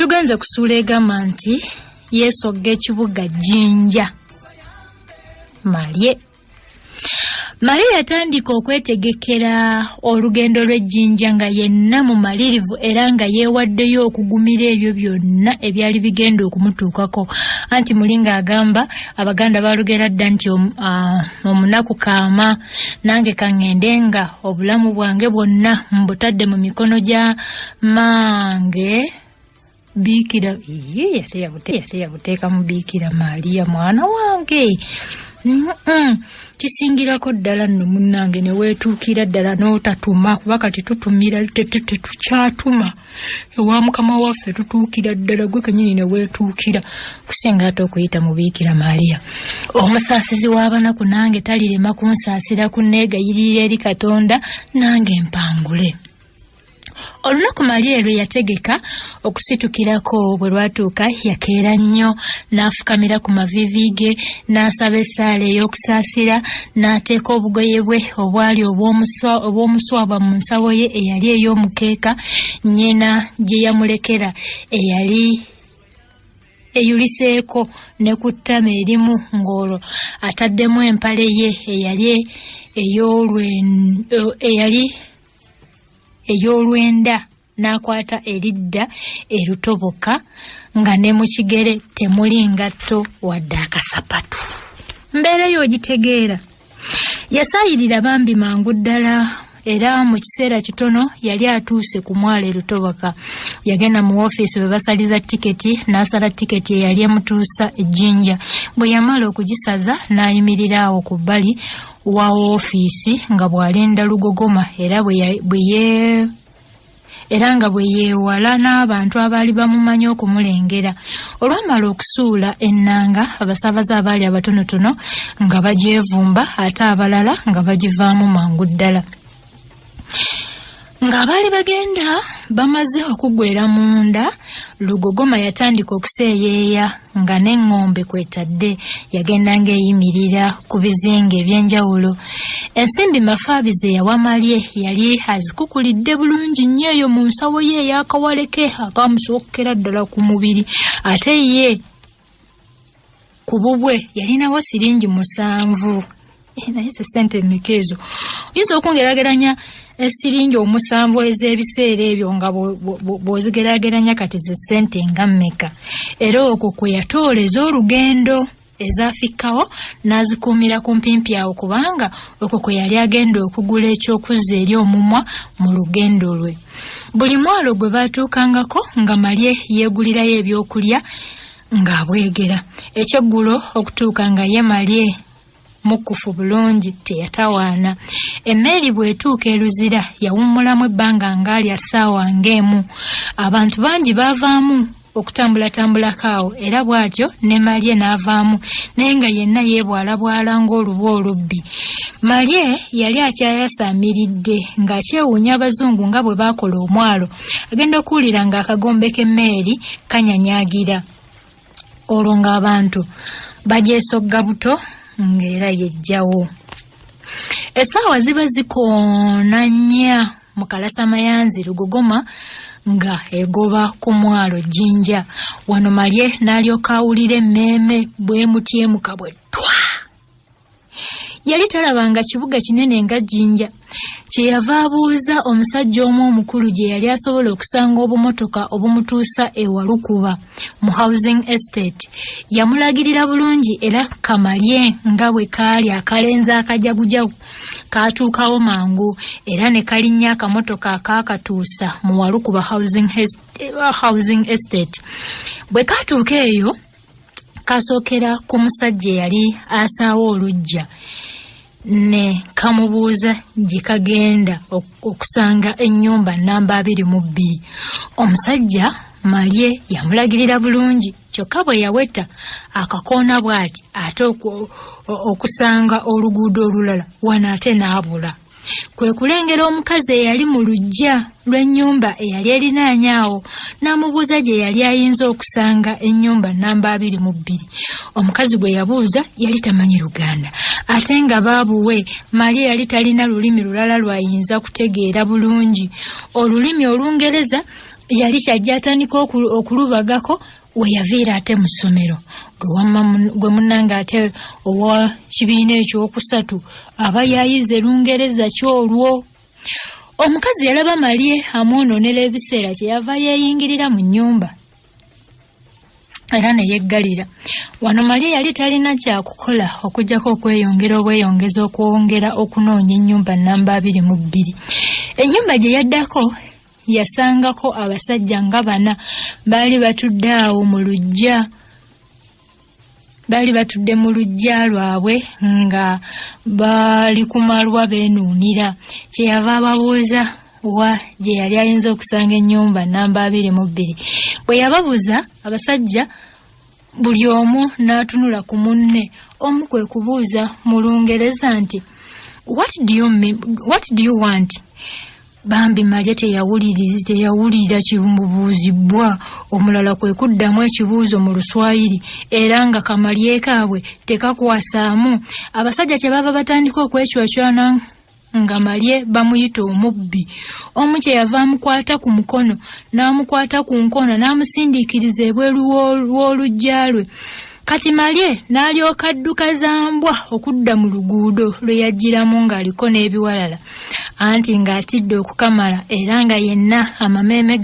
Tugenze kusuula egamba nti yeesogga ekibuga Jjinja. Malye Maria yatandika okwetegekera olugendo lw'ejjinja nga yenna mumalirivu era nga yeewaddeyo okugumira ebyo byonna ebyali bigenda okumutuukako. Anti muli ng'agamba Abaganda baalugera dda nti omunaku kaama, nange kaŋŋende nga obulamu bwange bwonna mbutadde mu mikono gya mange Biikira. Ate yabuteeka mu Biikira Maaliya mwana wange. Kisingirako ddala nno munnange ne weetuukira ddala n'otatuma, kuba kati tutumira tetukyatuma ewa Mukama waffe, tutuukira ddala gwe kenyini ne weetuukira kusinga ate okuyita mu Biikira Maaliya omusaasizi w'abanaku. Nange talirema kunsaasira kunneegayirira eri Katonda nange mpangule. Olunaku Maria lwe yategeka okusitukirako bwe lwatuuka, yakeera nnyo n'afukamira ku maviivi ge n'asaba essaala ey'okusaasira, n'ateeka obugoye bwe obwali obw'omuswaba mu nsawo ye eyali ey'omukeeka nnyina gye yamulekera eyali eyuliseeko ne ku ttama erimu, ng'olwo ataddemu empale ye eyali ey'olwenda, n'akwata eridda erutoboka nga ne mu kigere temuli ngatto wadde akasapatu. Mbeera eyo ogitegeera. Yasaayirira bambi mangu ddala, era mu kiseera kitono yali atuuse ku mwalo erutoboka. Yagenda mu woofiisi bwe basaliza tiketi, n'asala tiketi eyali emutuusa ejjinja. Bwe yamala okugisaza, n'ayimirira awo ku bbali wa woofiisi nga bw'alinda lugogoma, era bwe ye era nga bwe yeewala n'abantu abaali bamumanyi okumulengera. Olwamala okusuula ennanga, abasaabaze abaali abatonotono nga bagyevumba, ate abalala nga bagivaamu mangu ddala. Ng'abaali bagenda bamaze okuggwera munda, lugogoma yatandika okuseeyeeya nga n'eŋŋombe kwetadde. Yagenda ng'eyimirira ku bizinga eby'enjawulo. Ensimbi Mafaabi ze yawa Malye yali azikukulidde bulungi nnyo eyo mu nsawo ye ey'akawale ke akamusookera ddala ku mubiri, ate ye ku bubwe yalinawo siringi 7. Naye ze sente mmeka ezo? Oyinza okungerageranya esiringi 7 ez'ebiseera ebyo nga bw'ozigerageranya kati ze sente nga mmeka? Era okwo kwe yatoola ez'olugendo ezafikkawo n'azikuumira ku mpimpi awo, kubanga okwo kwe yali agenda okugula ekyokuzza eri omumwa mu lugendo lwe. Buli mwalo gwe baatuukangako nga Malye yeegulirayo ebyokulya ng'abwegera. Ekyeggulo okutuuka nga ye Malye mukkufu bulungi, teyatawaana. Emmeeri bw'etuuka e Luzira, yawummulamu ebbanga ng'alya ssaawa ng'emu. Abantu bangi baavaamu okutambulatambulako awo, era bw'atyo ne Malye n'avaamu, naye nga yenna yeebwalabwala ng'olubwa olubbi. Malye yali akyayasaamiridde ng'akyewuunya abazungu nga bwe baakola omwalo, agenda okuwulira ng'akagombe k'emmeeri kanyanyagira, olwo ng'abantu bagyesogga buto ng'era yejjawo. Essaawa ziba zikoona nnya mu kalasamayanzi, lugogoma nga egoba ku mwalo Jjinja. Wano Malye n'alyoka awulira emmeeme bwemutyemuka bwe ttwa. Yali talabanga kibuga kinene nga Jjinja. Kyeyava abuuza omusajja omu omukulu gye yali asobola okusanga obumotoka obumutuusa e Walukuba mu housing estate. Yamulagirira bulungi, era Kamalye nga bwe kaali akalenzi akajagujagu kaatuukawo mangu era ne kalinnya akamotoka akaakatuusa mu Walukuba housing estate. Bwe kaatuuka eyo, kasookera ku musajja eyali asaawo oluggya ne kamubuuza gye kagenda okusanga ennyumba namba 22. Omusajja Malye yamulagirira bulungi, kyokka bwe yaweta akakoona bw'ati ate okusanga oluguudo olulala, wano ate n'abula. Kwe kulengera omukazi eyali mu luggya lw'ennyumba eyali erinaanye awo, n'amubuuza gye yali ayinza okusanga ennyumba namba 22. Omukazi gwe yabuuza yali tamanyi Luganda, ate nga baabuwe Maria yali talina lulimi lulala lw'ayinza kutegeera bulungi, olulimi Olungereza. Yali kyajja atandika okulubagako we yaviira ate mu ssomero. Gwe munnange ate owa kibiina ekyokusatu aba yayize Lungereza kyolwo. Omukazi yalaba Malye amwonoonera ebiseera, kye yava yeeyingirira mu nnyumba era ne yeggalira. Wano Malye yali talina kyakukola okuggyako okweyongera obweyongeza okwongera okunoonya ennyumba nnamba 22. Ennyumba gye yaddako yasangako abasajja nga bana baali batudde awo mu luggya. Baali batudde mu luggya lwabwe nga bali ku malwa beenuunira. Kye yava ababuuza wa gye yali ayinza okusanga ennyumba nnamba 22. Bwe yababuuza, abasajja buli omu n'atunula ku munne. Omu kwe kubuuza mu Lungereza nti, "What do you mean, what do you want?" Bambi Malye teyawulira kimubuuzibwa. Omulala kwe kuddamu ekibuuzo mu Luswayiri, era nga kamalye kaabwe tekakwasaamu. Abasajja kye bava batandika okwecwacwana nga Malye bamuyita omubbi. Omu kye yava amukwata ku mukono n'amukwata ku nkona n'amusindiikiriza ebweru w'oluggya lwe. Kati Malye n'alyoka adduka zambwa okudda mu luguudo lwe yajjiramu ng'aliko n'ebiwalala, anti ng'atidde okukamala era nga yenna amameeme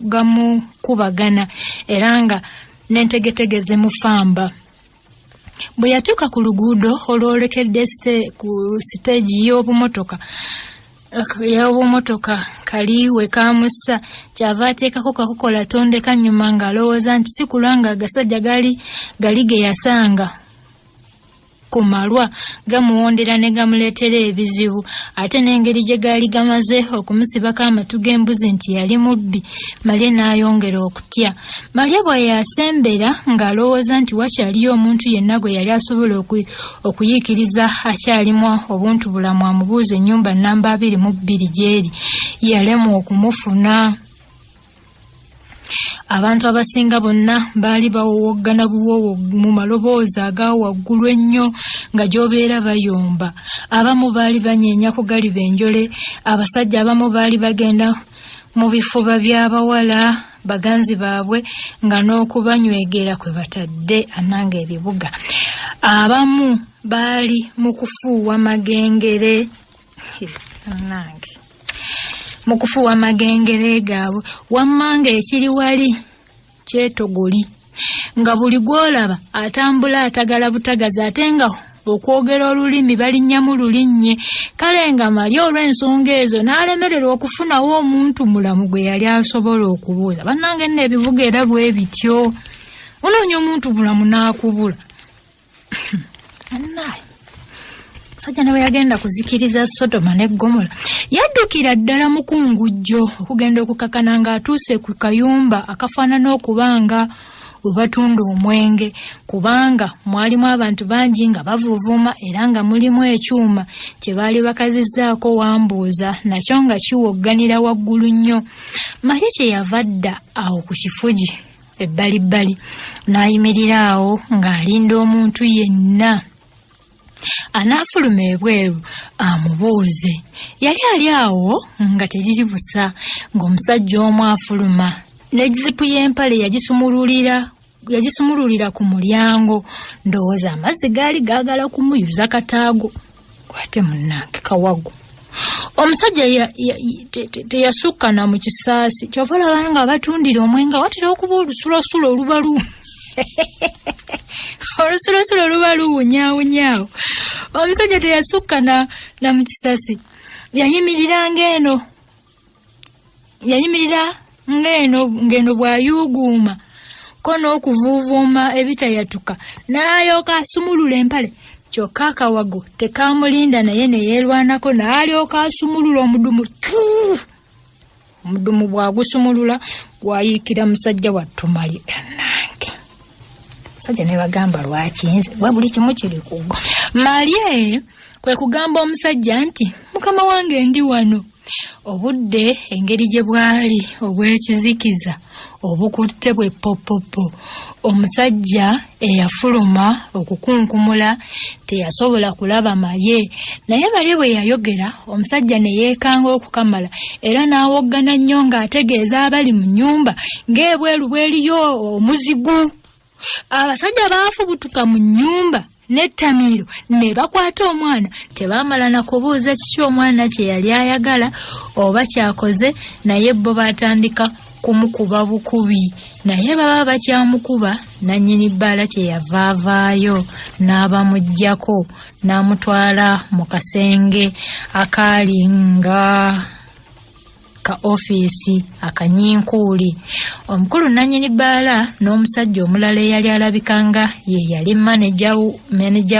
gamukubagana era nga n'entegetege zimufamba. Bwe yatuuka ku luguudo olwolekedde ku siteegi y'obumotoka kali we kamussa, kyava ateekako kakukola tondeka nnyuma ng'alowooza nti si kulwa nga agasajja gali ge yasanga ku malwa gamuwondera ne gamuleetera ebizibu, ate n'engeri gye gaali gamaze okumusibako amatu g'embuzi nti yali mubbi, Malye n'ayongera okutya. Malye bwe yasembera ng'alowooza nti wakyaliyo omuntu yenna gwe yali asobola okuyiikiriza akyalimu obuntu bulamu amubuuza ennyumba nnamba 22 gy'eri, yalemwa okumufuna. Abantu abasinga bonna baali bawowoggana buwowo mu maloboozi aga waggulu ennyo nga gy'obeera bayomba. Abamu baali banyeenya ku galiba enjole, abasajja abamu baali bagenda mu bifuba by'abawala baganzi baabwe nga n'okubanywegera kwe batadde ananga ebibuga. Abamu baali mu kufuuwa magengere. Anange, mu kufuuwa magengere gaabwe, wamma ng'ekiri wali kyetogoli, nga buli gw'olaba atambula atagala butagazi, ate nga okwogera olulimi balinnyamu lulinnye. Kale nga Mali olw'ensonga ezo n'alemererwa okufunawo omuntu mulamu gwe yali asobola okubuuza. Bannange nno ebivuga era bwe bityo, onoonya omuntu bulamu n'akubula. Annaye musajja ne bwe yagenda kuzikiriza Sodoma ne Gomola, yaddukira ddala mukungujjo okugenda okukakana ng'atuuse ku kayumba akafaanana okuba nga we batunda omwenge, kubanga mwalimu abantu bangi nga bavuuvuuma era nga mulimu ekyuma kye baali bakazizzaako wambuuza, nakyo nga kiwogganira waggulu nnyo. Malye kye yava dda awo ku kifugi ebbalibbali n'ayimirira awo ng'alinda omuntu yenna anaafuluma ebweru amubuuze. Yali ali awo nga teriri busa ng'omusajja omu afuluma n'ezipu y'empale yagisumululira ku mulyango. Ndowooza amazzi gaali gaagala kumuyuza kataago gwate munnange kawago. Omusajja teyasukka na mu kisaasi. Kyova olaba nga batundira omwenge watera okuba olusulosulo oluba olusulosulo oluba luwunyaawunyaawo. Omusajja teyasukka na mu kisasi, yayimirira ng'eno yayimirira ng'eno bw'ayuuguuma ko n'okuvuuvuuma ebitayatuka, n'alyoka asumulula empale. Kyokka akawago tekamulinda, naye ne yeerwanako n'alyoka asumulula omudumu tu. Omudumu bw'agusumulula gwayiikira musajja wattu Mali. Nange musajja ne bagamba lwaki nze wa buli kimu kiri kuggo. Malye kwe kugamba omusajja nti, "Mukama wange, ndi wano." Obudde engeri gye bwali obw'ekizikiza obukutte bwe ppoppopo, omusajja eyafuluma okukunkumula teyasobola kulaba Malye. Naye Malye bwe yayogera, omusajja ne yeekanga okukamala era n'awoggana nnyo ng'ategeeza abali mu nnyumba ng'ebweru bw'eriyo omuzigu. Abasajja baafubutuka mu nnyumba n'ettamiiro ne bakwata omwana. Tebaamala na kubuuza kiki omwana kye yali ayagala oba kyakoze, naye bo baatandika kumukuba bukubi. Naye baba bakyamukuba, nannyini bbaala kye yava avaayo n'abamuggyako n'amutwala mu kasenge akaali nga ka ofiisi akanyinkuuli. Omukulu nannyini bbaala n'omusajja omulala eyali alabika nga ye yali maneja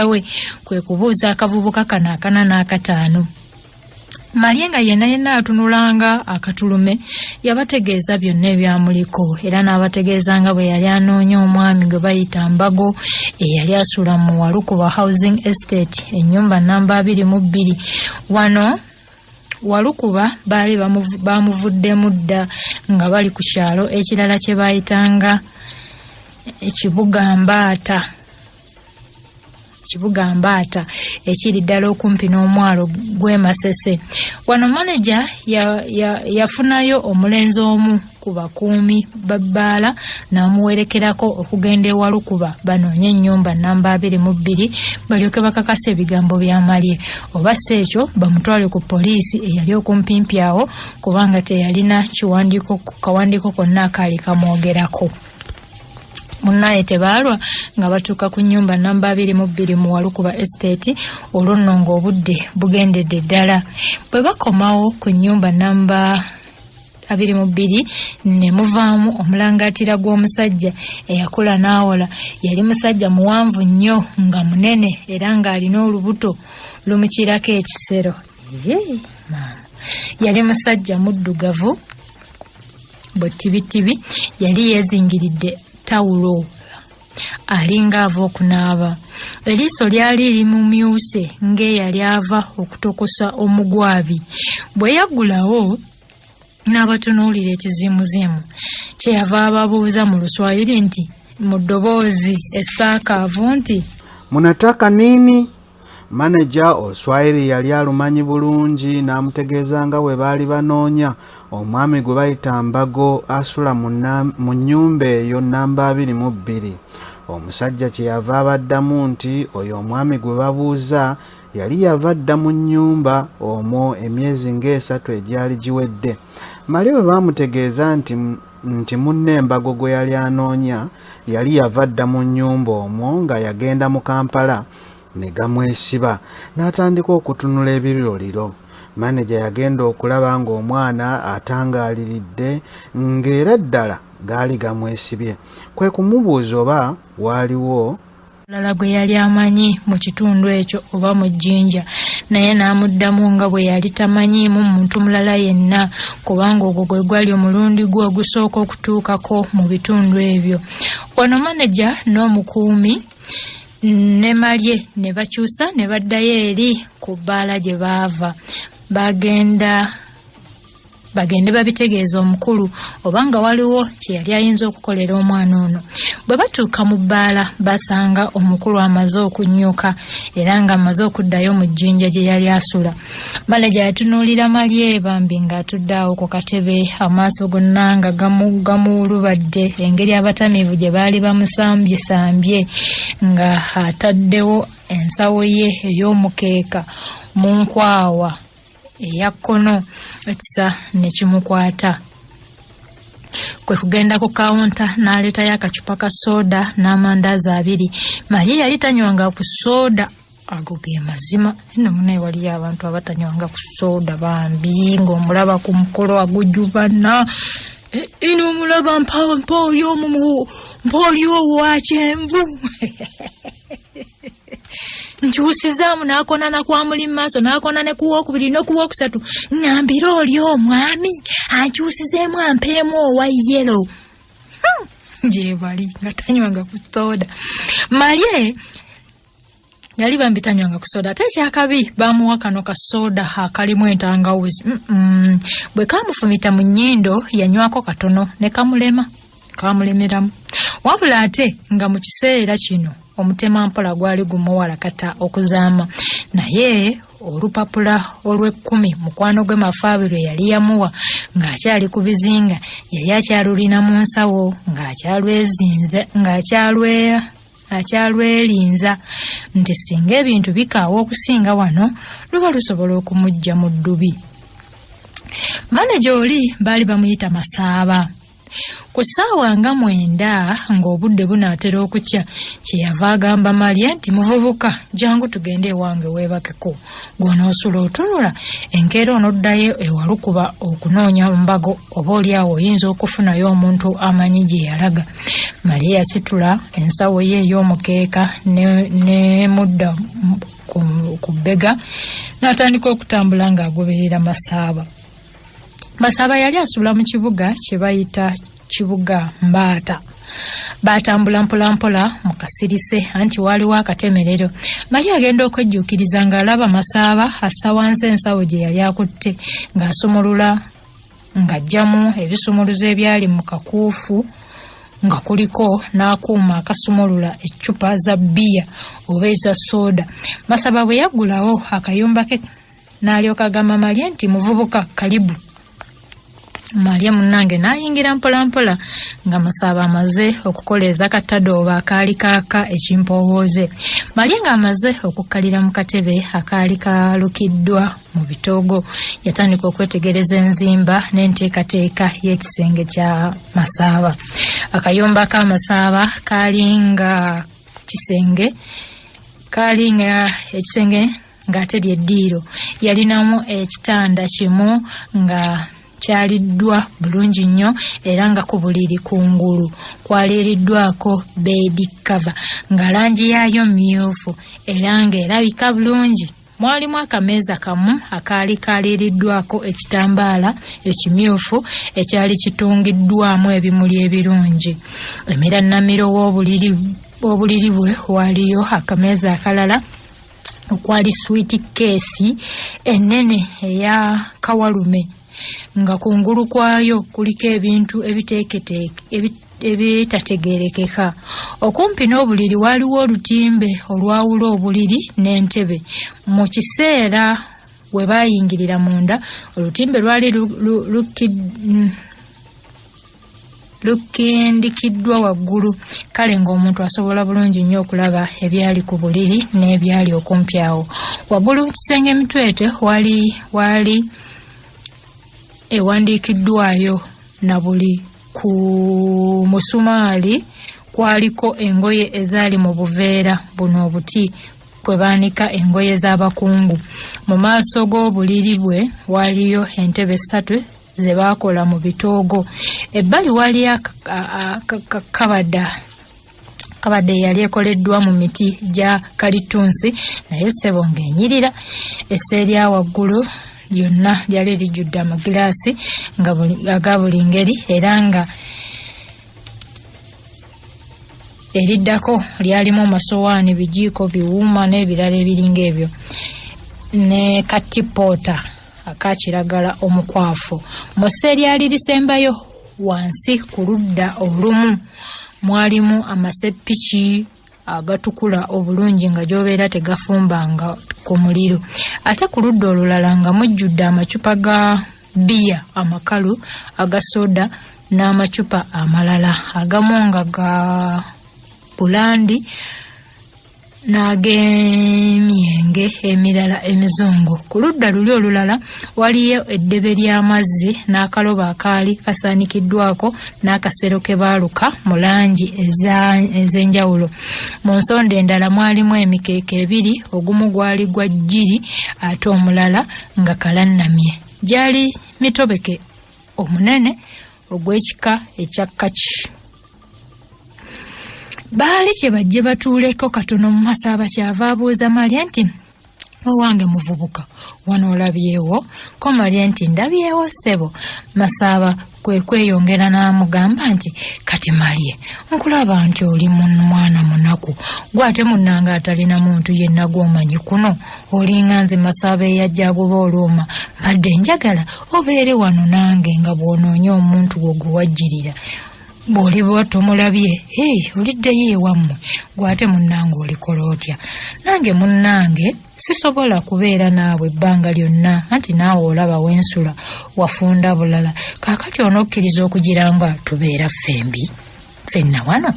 we kwe kubuuza akavubuka kano akana n'akataano. Malye nga yenna yenna atunulanga akatulume yabategeeza byonna ebyamuliko era n'abategeeza nga bwe yali anoonya omwami gwe bayita Mbago eyali asula mu Walukuba Housing Estate, ennyumba namba 22. Wano Walukuba baali bamuvuddemu dda nga bali ku kyalo ekirala kye baayitanga Ekibuga Mbaata, Kibuga Mbaata ekiri ddala okumpi n'omwalo gw'e Masese. Wano maneja yafunayo omulenzi omu ku bakuumi ba bbaala n'amuwerekerako okugenda e Walukuba banoonye ennyumba nnamba 22 balyoke bakakase ebigambo bya Malye, oba si ekyo bamutwale ku poliisi eyali okumpimpi awo kubanga teyalina kiwandiiko kawandiiko konna akaali kamwogerako. Munnaye tebaalwa nga batuuka ku nnyumba nnamba 22 mu Walukuba Estate, olwo nno ng'obudde bugendedde ddala. Bwe bakomawo ku nnyumba nnamba 22 ne muvaamu omulangaatira gw'omusajja eyakula n'awola. Yali musajja muwanvu nnyo nga munene era ng'alina olubuto lumukirako ekisero. Yee, maama. Yali musajja muddugavu bwetibitibi, yali yeezingiridde tawulo alinga ava okunaaba. Eriiso lyali limumyuse ng'eyali ava okutokosa omugwabi. Bwe yaggulawo n'abatunuulira ekizimuzimu, kyeyava ababuuza mu Luswayiri nti mu ddoboozi essaakaavu nti, Munataka nini? Maneja Oluswayiri yali alumanyi bulungi n'amutegeeza nga bwe baali banoonya omwami gwe bayita Mbago asula mu nnyumba eyo nnamba 22. Omusajja kye yava abaddamu nti oyo omwami gwe babuuza yali yava dda mu nnyumba omwo emyezi ng'esatu egyali giwedde. Male bwe baamutegeeza nti nti munne Mbago gwe yali anoonya yali yava dda mu nnyumba omwo nga yagenda mu Kampala ne gamwesiba n'atandika okutunula ebiriroliro. Maneja yagenda okulaba ng'omwana atangaaliridde ng'era ddala gaali gamwesibye kwe kumubuuza oba waaliwo mulala gwe yali amanyi mu kitundu ekyo oba mu Jjinja, naye n'amuddamu nga bwe yali tamanyiimu muntu mulala yenna kubanga ogwo gwe gwali omulundi gwe ogusooka okutuukako mu bitundu ebyo. Wano maneja n'omukuumi ne Malye ne bakyusa ne baddayo eri ku bbaala gye baava. Bagenda bagende babitegeeza omukulu oba nga waliwo kye yali ayinza okukolera omwana ono. Bwe batuuka mu bbaala basanga omukulu amaze okunyuka era ng'amaze okuddayo mu Jjinja gye yali asula. Maneja yatunuulira Malye bambi ng'atudde awo ku katebe, amaaso gonna nga gamuwulubadde engeri abatamiivu gye baali bamusambyesambye nga ataddewo ensawo ye ey'omukeeka mu nkwawa eya kkono, ekisa ne kimukwata. Kwe kugenda ku kawunta n'aleetayo akacupa ka sooda n'amandaazi abiri. Malye yali tanywanga ku sooda, ago ge mazima. Nno munaye waliyo abantu abatanywanga ku sooda bambi ng'omulaba ku mukolo agujubana ino omulaba mpooli omu mpooli owa kyenvu nkyusizaamu n'akona nakwamuli mu maaso n'akona ne kuwookubiri n'okuwookusatu ŋŋambire oli omwami ankyusizeemu ampeemu owa yelo. Gyebali nga tanywanga ku sooda. Malye Yali bambi tanywanga ku soda, ate ekyakabi baamuwa kano ka soda akalimu entangawuzi. Bwe kamufumita mu nnyindo yanywako katono ne kamulema, kamulemeramu. Wabula ate nga mu kiseera kino omutima mpola gwali gumuwalakata okuzaama, naye olupapula olw'ekkumi mukwano gwe Mafaabi lwe yali yamuwa ng'akyali ku bizinga yali akyalulina mu nsawo ng'akyalwezinze ng'akyalwe akyalwerinza nti singa ebintu bikaawa okusinga wano luba lusobola okumuggya mu ddubi. Maneja oli baali bamuyita Masaaba. Ku ssaawa nga 9 ng'obudde bunaatera okukya, kyeyava agamba Malye nti, muvubuka jangu tugende ewange weebakeko, gw'onoosula otunula enkeera onoddayo ewalukuba okunoonya Mbago, oba oli awo oyinza okufunayo omuntu amanyi gye yalaga. Malye yasitula ensawo ye ey'omukeeka ne mudda ku bbega n'atandika okutambula ng'agoberera Masaaba. Masaaba yali asula mu kibuga kye bayita Kibuga Mbaata. Baatambula mpolampola mu kasirise anti waaliwo akatemerero. Mali agenda okwejjuukiriza ng'alaba Masaaba assa wansi ensawo gye yali akutte ng'asumulula ng'aggyamu ebisumuluzo ebyali mu kakuufu nga kuliko n'akuuma akasumulula eccupa za bbiya oba eza sooda. Masaba bwe yaggulawo akayumba ke n'alyoka agamba Malye nti, muvubuka kalibu. Malye munnange n'ayingira mpolampola nga Masaaba amaze okukoleeza katadooba akaali kaaka ekimpoowooze. Malye ng'amaze okukkalira mu katebe akaali kalukiddwa mu bitoogo, yatandika okwetegereza enzimba n'enteekateeka y'ekisenge kya Masaaba. Akayumba ka Masaaba kaali nga kisenge, kaali nga ekisenge ng'ate ly'eddiiro. Yalinamu ekitanda kimu nga kyaliddwa bulungi nnyo, era nga ku buliri kungulu kwaliiriddwako bed cover nga langi yaayo myufu era ng'erabika bulungi. Mwalimu akameeza kamu akaali kaliiriddwako ekitambaala ekimyufu ekyali kitungiddwamu ebimuli ebirungi. Emirannamiro w'obuliri bwe waaliyo akameeza akalala okwali suitcase ennene eya kawalume nga kungulu kwayo kuliko ebintu ebitategeerekeka. Okumpi n'obuliri waaliwo olutimbe olwawula obuliri n'entebe. Mu kiseera we baayingirira munda, olutimbe lwali lukindikiddwa waggulu, kale ng'omuntu asobola bulungi nnyo okulaba ebyali ku buliri n'ebyali okumpi awo. Waggulu mu kisenge emitwete wali waali ewandiikiddwayo, na buli ku musumaali kwaliko engoye ezaali mu buveera buno obuti kwe baanika engoye z'abakungu. Mu maaso g'obuliri bwe waaliyo entebe ssatu ze baakola mu bitoogo. Ebbali waliyo kabada eyali ekoleddwa mu miti gya kalitunsi, naye ssebo ng'enyirira. Essa erya waggulu lyonna lyali lijjudde amagiraasi aga buli ngeri, era nga eriddako lyalimu amasowaani, bijiiko, biwuuma n'ebirala ebiringa ebyo, ne katipoota akakiragala omukwafu. Mu ssa eryali lisembayo wansi ku ludda olumu mwalimu amasepiki agatukula obulungi nga gy'obeera tegafumbanga ku muliro, ate ku ludda olulala nga mujjudde amacupa ga bbiya amakalu, aga soda n'amacupa amalala, agamu nga ga bulandi n'ag'emyenge emirala emizungu. Ku ludda luli olulala waliyo eddebe ly'amazzi n'akalobo akaali kasaanikiddwako n'akasero ke baaluka mu langi ez'enjawulo. Mu nsonda endala mwalimu emikeeka ebiri, ogumu gwali gwa jjiri ate omulala nga kalannamye. Gyali mitobeke omunene ogw'ekika ekya kaki. Baali kye bajje batuuleko katono mu Masaaba kyava abuuza Malye nti, owange muvubuka, wano olabyewo? Ko Malye nti, ndabyewo ssebo Masaaba. Kwe kweyongera n'amugamba nti, Kati Malye, nkulaba nti oli mwana munaku, gwe ate munnange atalina muntu yenna gw'omanyi kuno, olinga nze Masaaba eyajja agoba oluuma. Mbadde njagala obeere wano nange nga bw'onoonya omuntu wo gwe wajjirira. Bw'oliba tomulabye, hey, oliddeyo ewammwe, gwe ate munnange olikola otya? Nange munnange sisobola kubeera naawe ebbanga lyonna, anti naawe olaba wensula wafunda bulala. Kaakati onokkiriza okugira nga tubeera ffembi ffenna wano?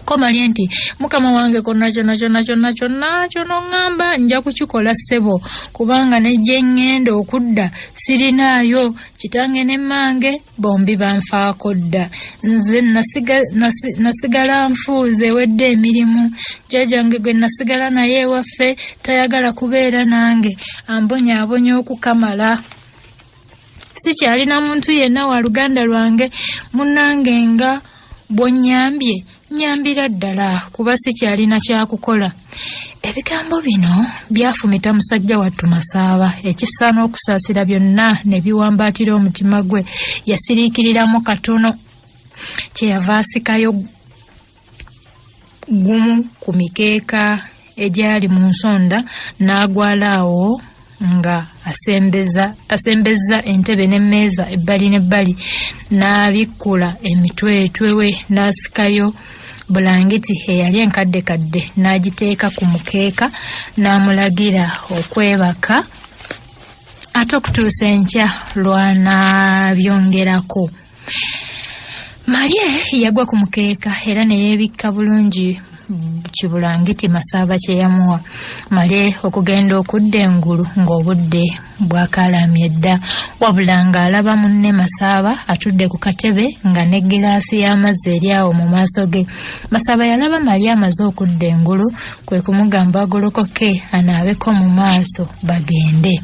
Komalye nti, Mukama wange, konna kyonna kyonna kyonna kyonna kyonoŋŋamba nja kukikola ssebo, kubanga ne gye ŋŋenda okudda sirinaayo. Kitange ne mmange bombi banfaako dda, nze nasigala nfuuze ewedde emirimu. Jjajjange gwe nasigala naye ewaffe tayagala kubeera nange, ambonyaabonya okukamala. Sikyalina muntu yenna wa luganda lwange. Munnange, nga bw'onnyambye, nnyambira ddala, kuba sikyalina kyakukola. Ebigambo bino byafumita musajja wattu Masaaba ekisa n'okusaasira byonna ne biwambaatira omutima gwe. Yasiriikiriramu katono, kyeyava asikayo gumu ku mikeeka egyali mu nsonda n'agwala awo nga asembeza entebe n'emmeeza ebbali n'ebbali, n'abikkula emitwetwe we, n'asikayo bulangiti eyali enkaddekadde n'agiteeka ku mukeeka, n'amulagira okwebaka ate okutuusa enkya lw'anaabyongerako. Malye yagwa ku mukeeka era ne yeebikka bulungi kibulangiti Masaaba kye yamuwa. Malye okugenda okudda engulu ng'obudde bwakaalamye dda, wabula ng'alaba munne Masaaba atudde ku katebe nga ne giraasi y'amazzi eri awo mu maaso ge. Masaaba yalaba Malye amaze okudda engulu, kwe kumugamba agolokoke anaabeko mu maaso bagende.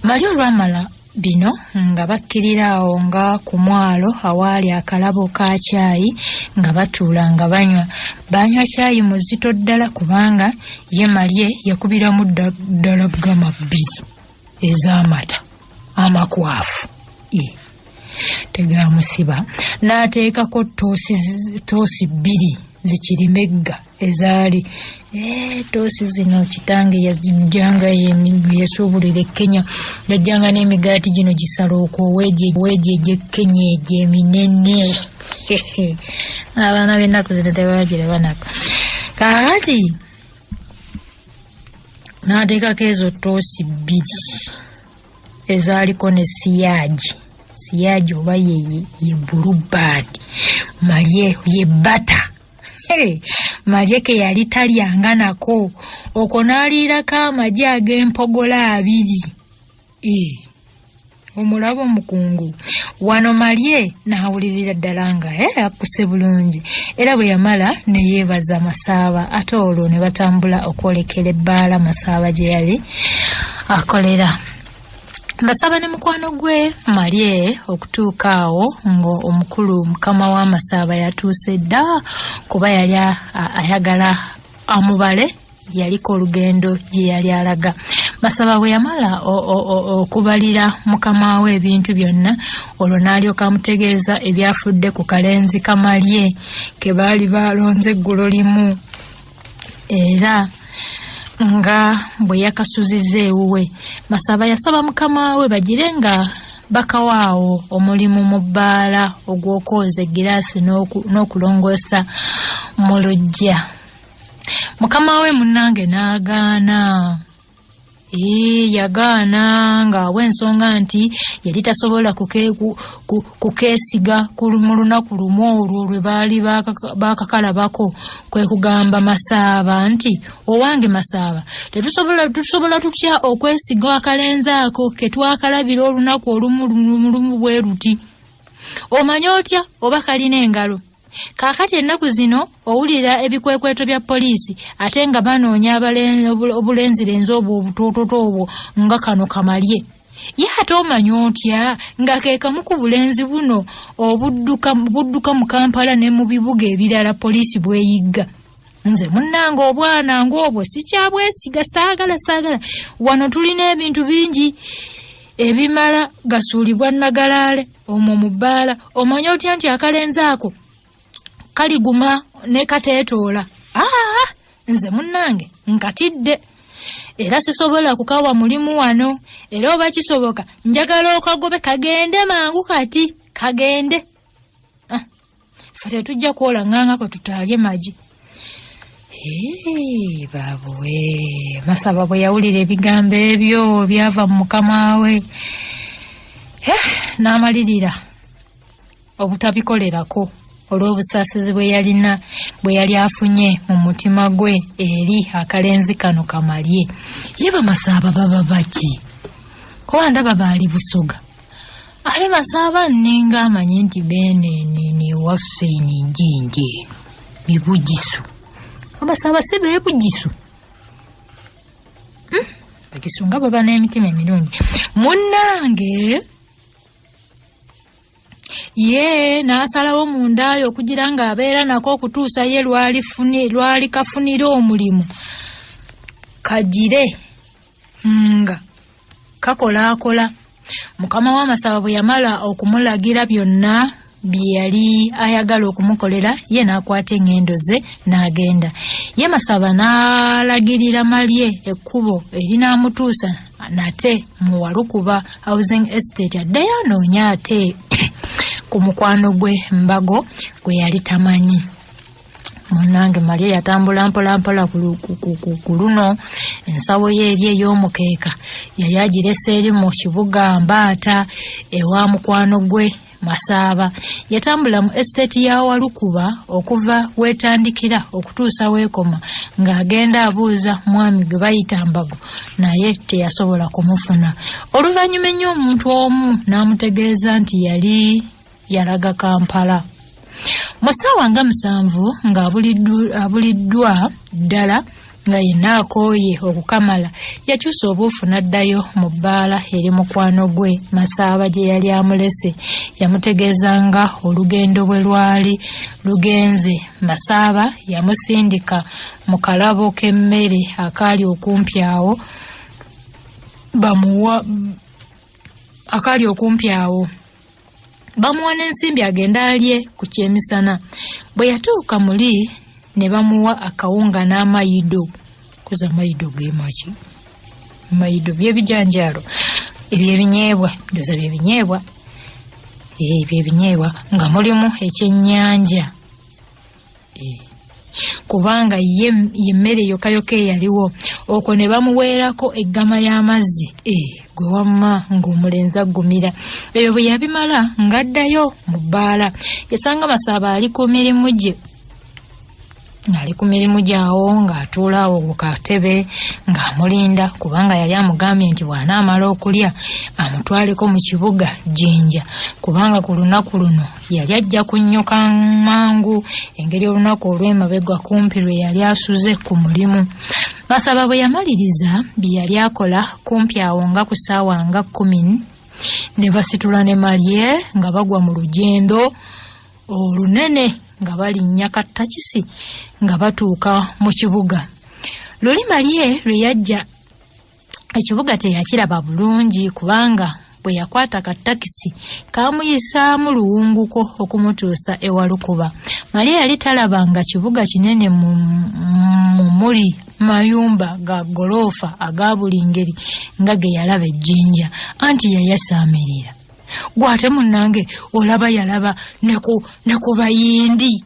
Malye olwamala bino nga bakkirira awo nga ku mwalo awaali akalabo ka caayi, nga batuula nga banywa. Baanywa caayi muzito ddala, kubanga ye Malye yakubiramu ddala gama bbiri ez'amata amakwafu tegamusiba, n'ateekako toosi bbiri zikirimegga ezaali toosi zino kitange yajjanga yesuubulira e Kenya, yajjanga n'emigaati gino gisala okwoweegyo egy'e Kenya egyo eminene. Abaana b'ennaku zino tebagira banako. Kaakati n'ateekako ezo toosi bbiri ezaaliko ne siyaagi, siyaagi oba ye bulubbandi, malye ye bata. Malye ke yali talyanga nako okwo, n'aliirako amagi ag'empogola abiri. Omulaba omukungu wano Malye n'awulirira ddala nga akkuse bulungi, era bwe yamala ne yeebaza Masaaba, ate olwo ne batambula okwolekera ebbaala Masaaba gye yali akolera. Masaaba ne mukwano gwe Malye okutuuka awo ng'omukulu mukama wa Masaaba yatuuse dda, kuba yali ayagala amubale, yaliko olugendo gye yali alaga. Masaba bwe yamala okubalira mukama we ebintu byonna, olwo n'alyoka amutegeeza ebyafudde ku kalenzi Kamalye ke baali balonze eggulo limu, era nga bwe yakasuzizza ewuwe. Masaba yasaba mukama we bagire nga bakawaawo omulimu mu bbaala ogw'okwoza eggiraasi n'okulongoosa mu luggya. Mukama we munnange n'agaana. Yagaana ng'awa ensonga nti yali tasobola kukeesiga mu lunaku lumu olwo lwe baali bakakalabako. Kwe kugamba Masaaba nti, Owange Masaaba, tetusobola tutya okwesiga akalenzi ako ke twakalabira olunaku olumu lumu bwe luti? Omanya otya oba kalina engalo? Kaakati ennaku zino owulira ebikwekweto bya poliisi, ate nga banoonya obulenzirenzi obwo obutoototo obwo nga kano Kamalye. Ye ate omanya otya nga ke kamu ku bulenzi buno obudduka mu Kampala ne mu bibuga ebirala poliisi bweyigga? Nze munnange obwana ng'obwo sikyabwesiga, saagala saagala. Wano tulina ebintu bingi. Ebimala gasuulibwa nagalaale omwo mu bbaala. Omanya otya nti akalenzi ako kaliguma ne kateetoola? Aa, nze munnange nkatidde era sisobola kukawa mulimu wano, era oba kisoboka njagala okagobe kagende mangu kati kagende. Ah, ffe tetujja kwola nganga kwe tutaalye magi. Baabuwe Masaba bwe yawulira ebigambo ebyo byava mu mukama we n'amalirira obutabikolerako olw'obusaasizi bwe yalina bwe yali afunye mu mutima gwe eri akalenzi kano kamalye. Ye bamasaaba baba baki? Oba ndaba baali Busoga, ate Masaaba nninga amanyi nti beeneenene ewaffe eno enjinja eno bibugisu. Abasaaba si beebugisu? Bagisu nga baba n'emitima emirungi munnange. Ye n'asalawo mundaayo okugira ng'abeera nako okutuusa ye lwali kafunira omulimu kagire nga kakolaakola. Mukama w'amasaba bwe yamala okumulagira byonna bye yali ayagala okumukolera, ye n'akwata eŋŋendo ze n'agenda. Ye Masaba n'alagirira Malye ekkubo erinaamutuusa nate mu Walukuba Housing Estate addeyo anoonye ate ku mukwano gwe Mbago gwe yali tamanyi. Munnange Malye yatambula mpolampola ku luno ensawo ye eri ey'omukeeka yali agirese eri mu kibuga Mbaata ewa mukwano gwe Masaaba. Yatambula mu esiteeti ya Walukuba okuva weetandikira okutuusa weekoma ng'agenda abuuza mwami gwe bayita Mbago, naye teyasobola kumufuna. Oluvannyuma ennyo omuntu omu n'amutegeeza nti yali yalaga Kampala. Mu ssaawa nga 7 ng'abuliddwa ddala nga yenna akooye okukamala, yakyusa obuufu n'addayo mu bbaala eri mukwano gwe Masaaba gye yali amulese. Yamutegeeza nga olugendo bwe lwali lugenze. Masaaba yamusindika mu kalabo k'emmere akaali okumpi awo bamuwa akaali okumpi awo bamuwa n'ensimbi agende alye ku kyemisana. Bwe yatuuka muli ne bamuwa akawunga n'amayido. Kuza mayido ge maki? Mayido byebijanjaalo ebyebinyeebwa, ndoza byebinyeebwa, ebyebinyeebwa nga mulimu ekyennyanja, kubanga ye emmere yokka yokka eyaliwo. Okwo ne bamuweerako eggama y'amazzi, gwe wamma ng'omulenzi aggumira. Ebyo bwe yabimala ng'addayo mu bbaala. Yasanga Masaaba ali ku mirimu gye, ng'ali ku mirimu gyawo ng'atuula awo ku katebe ng'amulinda, kubanga yali amugambye nti bw'anaamala okulya amutwaleko mu kibuga Jinja, kubanga ku lunaku luno yali ajja kunnyuka mangu engeri olunaku olw'emabega kumpi lwe yali asuze ku mulimu. Masaba bwe yamaliriza bye yali akola kumpi awo nga ku ssaawa nga 10 ne basitula ne Malye nga bagwa mu lugendo olunene nga balinnya ka takisi nga batuuka mu kibuga. Luli Malye lwe yajja ekibuga teyakiraba bulungi, kubanga bwe yakwata ka takisi kaamuyisaamu luwunguko okumutuusa ewalukuba. Malye yali talaba nga kibuga kinene mu muli mayumba ga goloofa aga buli ngeri nga ge yalaba ejjinja, anti yayasaamirira. Gwate munnange olaba yalaba ne ku bayindi.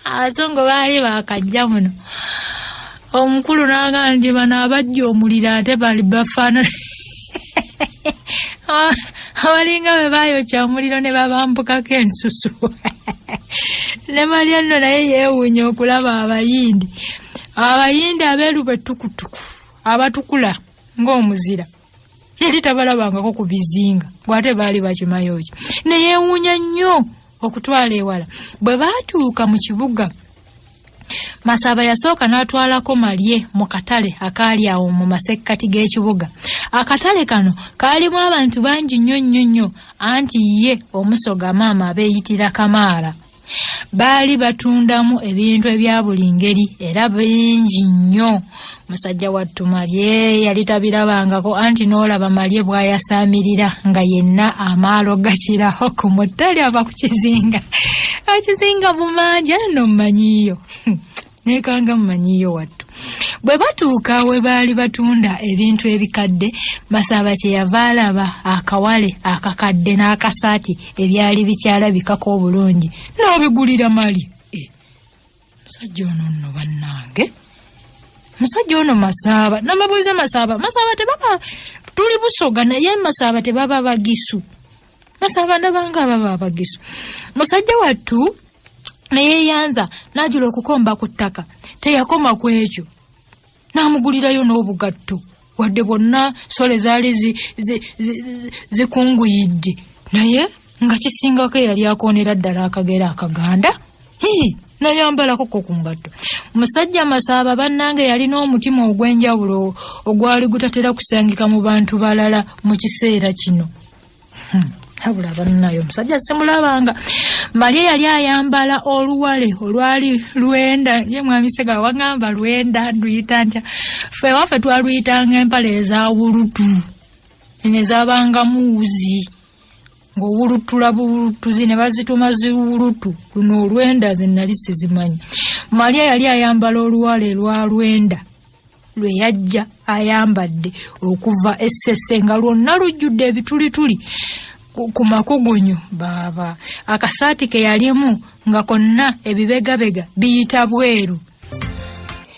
Abazungu baali bakajja muno. Omukulu n'agamba nti bano abajja omuliro ate bali bafaanana abalinga bwe baayokya omuliro ne babambukako ensusu. Ne Malya nno naye yeewuunya okulaba abayindi. Abayindi abeeru betukutuku abatukula ng'omuzira yali tabalabangako ku bizinga, gwate baali bakimayo ki. Ne yeewuunya nnyo okutwala ewala. Bwe baatuuka mu kibuga, Masaba yasooka n'atwalako Malye mu katale akaali awo mu masekkati g'ekibuga. Akatale kano kaalimu abantu bangi nnyo nnyo nnyo, anti ye Omusoga maama abeeyitira Kamaala. Baali batundamu ebintu ebya buli ngeri era bingi nnyo. Musajja wattu Malye yali tabirabangako anti n'olaba Malye bw'ayasaamirira nga yenna amaalo gakira okumuttali ava ku kizinga. Ekizinga bumanja nno mmanyiiyo. Nekanga mmanyiiyo wattu. Bwe batuuka we baali batunda ebintu ebikadde, Masaaba kye yava alaba akawale akakadde n'akasaati ebyali bikyalabikako obulungi n'abigulira Malye. Eh, musajja ono nno bannange, musajja ono Masaaba, namabuuza Masaaba, Masaaba tebaba tuli Busoga naye Masaaba tebaba Bagisu. Masaaba ndabanga ababa Abagisu. Musajja wattu neyeyanza n'ajula okukomba ku ttaka. Teyakoma ku ekyo, n'amugulirayo n'obugatto wadde bwonna sole zaali zikunguyidde, naye nga kisingako eyali akoonera ddala akagera akaganda nayambalako ko ku ngatto. Musajja Masaaba bannange yalina omutima ogw'enjawulo ogwali gutatera kusangika mu bantu balala mu kiseera kino. Habula bannayo omusajja simulabanga. Malye yali ayambala oluwale olwali lwenda, ye mwami Sega wagamba lwenda nduyita ntya? Ffe waffe twaluyitanga empale eza wulutu, eno ezabangamu wuzi ng'owulutula buwulutuzi ne bazituma ziwulutu. Luno olwenda ze nali sizimanyi. Malye yali ayambala oluwale lwa lwenda lwe yajja ayambadde okuva Essese nga lwonna lujjudde ebitulituli ku makugunyu baaba. Akasaati ke yalimu nga konna ebibegabega biyita bweru.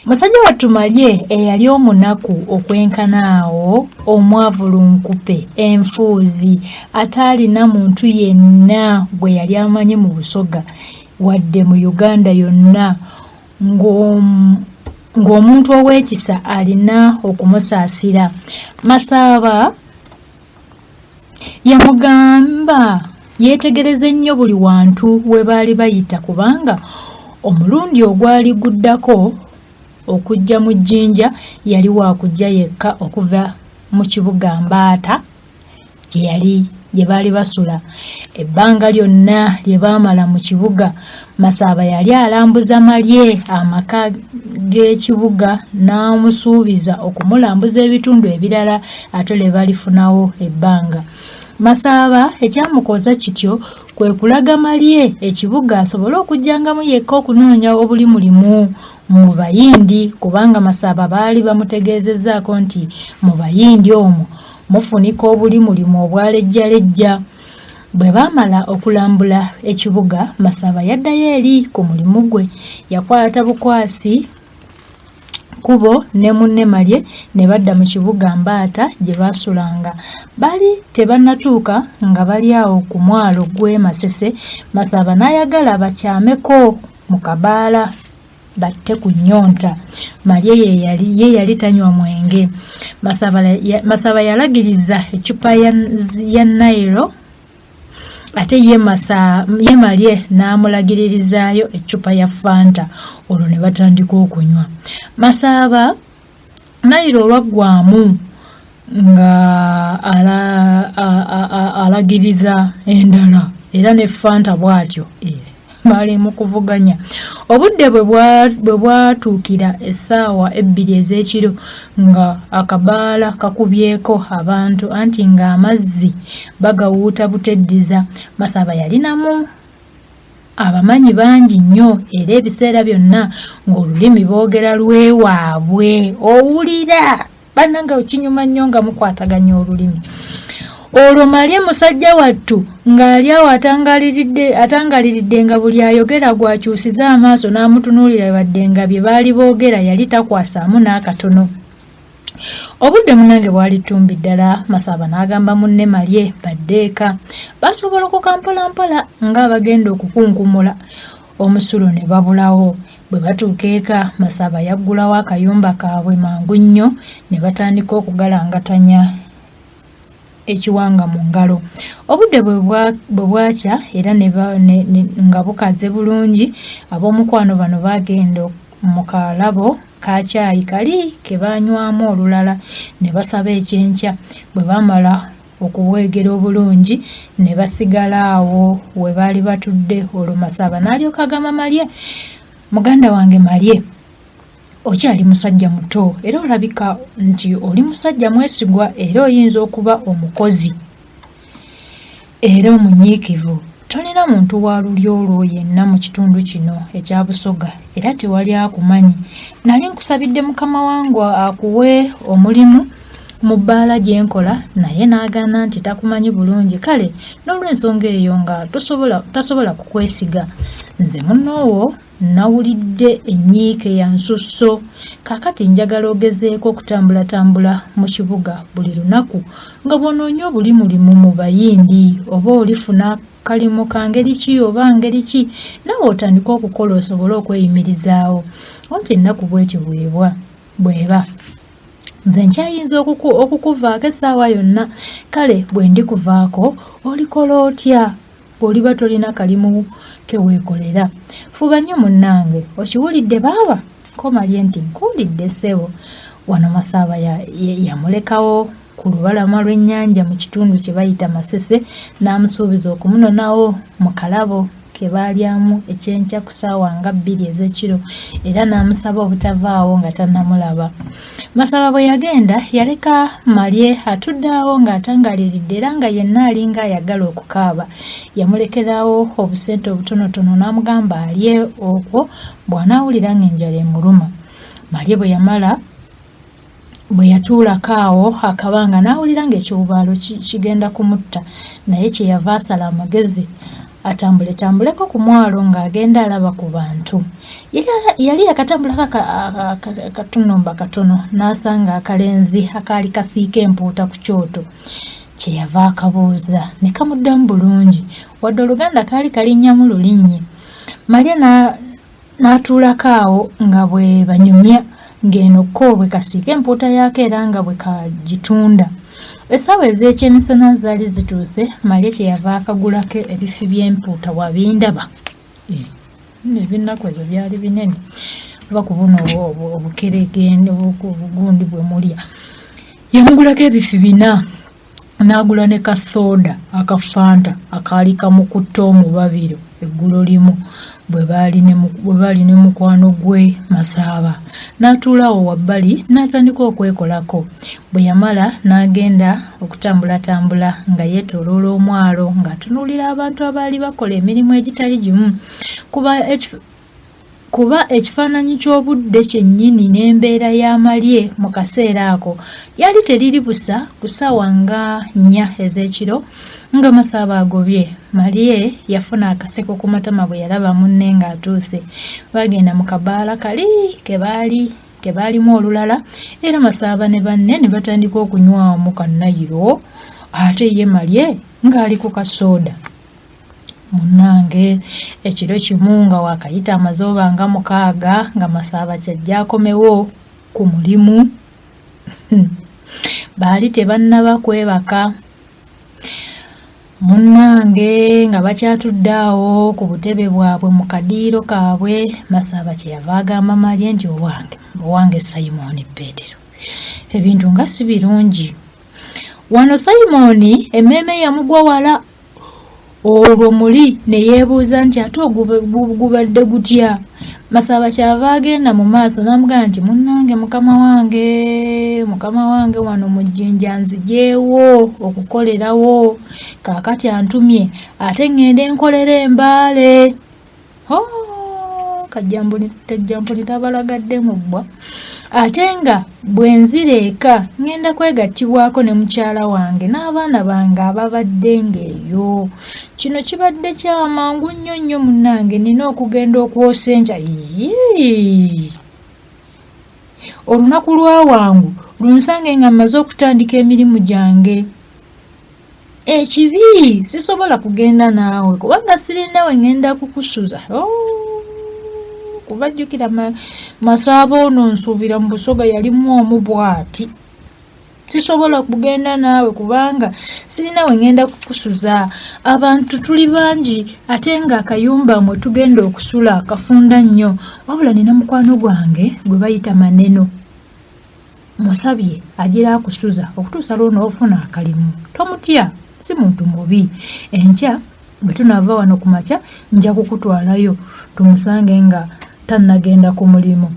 Musajja wattu Malye eyali omunaku okwenkana awo, omwavu lunkupe, enfuuzi, ataalina muntu yenna gwe yali amanyi mu Busoga wadde mu Uganda yonna, ng'omuntu ow'ekisa alina okumusaasira. Masaaba yamugamba yeetegereze nnyo buli wantu we baali bayita kubanga omulundi ogwali guddako okujja mu Jjinja yali waakujja yekka okuva mu kibuga Mbaata gye yali gye baali basula. Ebbanga lyonna lye baamala mu kibuga, Masaaba yali alambuza Malye amaka g'ekibuga n'amusuubiza okumulambuza ebitundu ebirala ate lwe balifunawo ebbanga. Masaaba ekyamukoza kityo kwe kulaga Malye ekibuga asobole okujjangamu yekka okunoonya obulimulimu mu Bayindi kubanga Masaaba baali bamutegeezezzaako nti mu Bayindi omwo mufunika obulimulimu obwalejjalejja. Bwe baamala okulambula ekibuga, Masaba yaddayo eri ku mulimu gwe. Yakwata bukwasi kkubo ne munne Malye ne badda mu kibuga Mbaata gye baasulanga. Baali tebannatuuka nga bali awo ku mwalo gw'e Masese, Masaba n'ayagala bakyameko mu kabaala batte ku nnyonta. Malye ye yali, ye yali tanywa mwenge. Masaba yalagiriza eccupa ya, ya Nairo ate ye, Masa, ye Malye n'amulagiririzaayo eccupa ya Fanta olwo ne batandika okunywa. Masaba Nairo olwaggwamu nga ala, a, a, a, alagiriza endala era ne Fanta bw'atyo. Baali mu kuvuganya. Obudde bwe bwatuukira essaawa ebbiri ez'ekiro nga akabaala kakubyeko abantu anti ng'amazzi bagawuuta buteddiza. Masaba yalinamu abamanyi bangi nnyo era ebiseera byonna ng'olulimi boogera lw'ewaabwe. Owulira! Bannange kinyuma nnyo nga mukwataganya olulimi. Olwo Malye musajja wattu ng'ali awo atangaliridde atangaliridde nga buli ayogera gw'akyusiza amaaso n'amutunuulira wadde nga bye baali boogera yali takwasaamu n'akatono. Obudde munnange bwali ttumbi ddala, Masaaba n'agamba munne Malye badde eka. Baasobolokoka mpolampola ng'abagenda okukunkumula omusulo ne babulawo. Bwe batuuka eka, Masaaba yaggulawo akayumba kaabwe mangu nnyo ne batandika okugalangatanya ekiwanga mu ngalo. Obudde bwe bwakya era ne nga bukaze bulungi, ab'omukwano bano baagenda mu kalabo ka caayi kali ke baanywamu olulala ne basaba ekyenkya. Bwe baamala. okubwegera obulungi ne basigala awo we baali batudde olwo Masaaba n'alyoka agamba Malye, Muganda wange Malye, okyali musajja muto era olabika nti oli musajja mwesigwa era oyinza okuba omukozi era omunyiikivu. Tolina muntu wa lulyo lwo yenna mu kitundu kino ekya Busoga era tewali akumanyi. Nali nkusabidde mukama wange akuwe omulimu mu bbaala gye nkola naye n'agaana nti takumanyi bulungi kale n'olw'ensonga eyo nga tasobola kukwesiga. Nze munnoowo Nnawulidde ennyiike ya nsusso. Kaakati njagala ogezeeko okutambulatambula mu kibuga buli lunaku nga bw'onoonya obulimulimu mu Bayindi oba olifuna kalimu ka ngeri ki oba ngeri ki naawe otandike okukola osobole okweyimirizaawo. Anti ennaku bw'etyo bw'ebwa bw'eba. Nze nkyayinza okukuvaako essaawa yonna. Kale bwe ndikuvaako olikola otya? Bw'oliba tolina kalimu ke weekolera. Fuba nnyo munnange. Okiwulidde baaba? Ko Malye nti, Nkuwulidde ssebo. Wano Masaaba yamulekawo ku lubalama lw'ennyanja mu kitundu kye bayita Masese n'amusuubiza okumunonawo mu kalabo ke baalyamu ekyenkya ku ssaawa nga bbiri ez'ekiro era n'amusaba obutavaawo nga tannamulaba. Masaba bwe yagenda yaleka Malye atudde awo ng'atangaaliridde era nga yenna alinga ayagala okukaaba. Yamulekerawo obusente obutonotono n'amugamba alye okwo bw'anaawulira ng'enjala emuluma. Malye bwe yamala bwe yatuulako awo akabanga n'awulira ng'ekiwubaalo kigenda kumutta naye kye yava asala amagezi atambuletambuleko ku mwalo ng'agenda alaba ku bantu. Yali yakatambulako akatunumba katono n'asanga akalenzi akaali kasiika empuuta ku kyoto. Kye yava akabuuza ne kamuddamu bulungi wadde Oluganda kaali kalinnyamu lulinnye. Malye n'atuulako awo nga bwe banyumya ng'eno ko bwe kasiika empuuta yaako era nga bwe kagitunda. Essaawa ez'ekyemisana zaali zituuse, Malye kye yava akagulako ebifi by'empuuta wabindaba. Eh, nno ebyennaku ezo byali binene oba ku buno obukeregende obugundi bwe mulya. Yamugulako ebifi bina. N'agula ne ka soda aka Fanta akaali kamukutte omubabiro eggulo limu bwe baali ne mukwano gwe Masaaba. N'atuula awo wabbali n'atandika okwekolako. Bwe yamala n'agenda okutambulatambula nga yeetooloola omwalo ng'atunuulira abantu abaali bakola emirimu egitali gimu. Kuba Kuba ekifaananyi ky'obudde kyennyini n'embeera ya Malye mu kaseera ako lyali teriri busa ku ssaawa nga nnya ez'ekiro nga Masaaba agobye. Malye yafuna akaseko ku matama bwe yalaba munne ng'atuuse. Baagenda mu kabaala kali ke baali ke baalimu olulala era Masaaba ne banne ne batandika okunywamu ka nnayiro ate ye Malye ng'ali ku ka sooda. Munnange ekiro kimu nga waakayita amazooba nga mukaaga nga Masaaba ky'ajja akomewo ku mulimu, baali tebannaba kwebaka. Munnange nga bakyatudde awo ku butebe bwabwe mu kadiiro kaabwe, Masaaba kye yava agamba Malye nti, Owange, owange Simon Petero, ebintu nga si birungi. Wano Simon emmeeme yamugwa wala olwo muli ne yeebuuza nti ate ogubadde gutya Masaba kyava agenda mu maaso n'amugamba nti munnange mukama wange mukama wange wano mu Jjinja nzijeewo okukolerawo kaakati antumye ate ŋŋende nkolere e Mbale. Oh, kajjampuni tabalagadde mu bbwa ate nga bwe nzira eka ŋŋenda kwegattibwako ne mukyala wange n'abaana bange ababadde ng'eyo. Kino kibadde kya mangu nnyo nnyo munnange nnina okugenda okwosa enkya. Yii! Olunaku lwa wangu lunsange nga mmaze okutandika emirimu gyange. Ekibi sisobola kugenda naawe kubanga sirina we ŋŋenda kukusuza. Oh, kuba jjukira Masaaba ono nsuubira mu Busoga yalimu omu bw'ati. Sisobola kugenda naawe kubanga sirina we ŋŋenda kukusuza. Abantu tuli bangi ate ng'akayumba mwe tugenda okusula kafunda nnyo. Wabula nina mukwano gwange gwe bayita Maneno. Musabye agira akusuza okutuusa lw'onoofuna akalimu. Tomutya, si muntu mubi. Enkya bwe tunaava wano ku makya nja kukutwalayo tumusange nga tannagenda ku mulimu.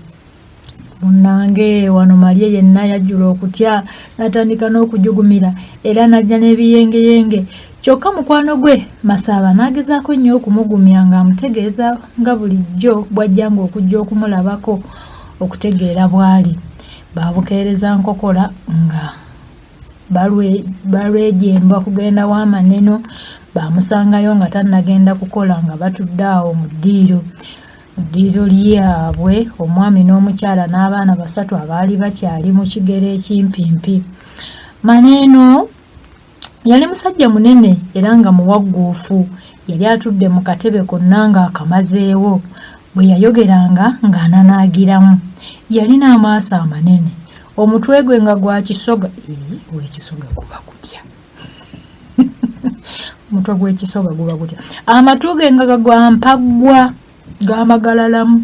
Munnange wano Malye yenna yajjula okutya n'atandika n'okujugumira era n'ajja n'ebiyengeyenge. Kyokka mukwano gwe Masaaba n'agezaako nnyo okumugumya ng'amutegeeza nga bulijjo bw'ajjanga okujja okumulabako okutegeera bw'ali. Baabukeereza nkokola nga balwejemba kugenda wa Maneno, baamusangayo nga tannagenda kukola nga batudde awo mu ddiiro. Mu ddiiro lyabwe omwami n'omukyala n'abaana basatu abaali bakyali mu kigero ekimpimpi. Maneeno yali musajja munene era nga muwagguufu. Yali atudde mu katebe konna ng'akamazeewo. Bwe yayogeranga ng'ananaagiramu. Yalina amaaso amanene. Omutwe gwe nga gwa kisoga. Ee, guba gutya? Omutwe gw'ekisoga guba gutya? Amatu ge nga gwa mpaggwa gamagalalamu.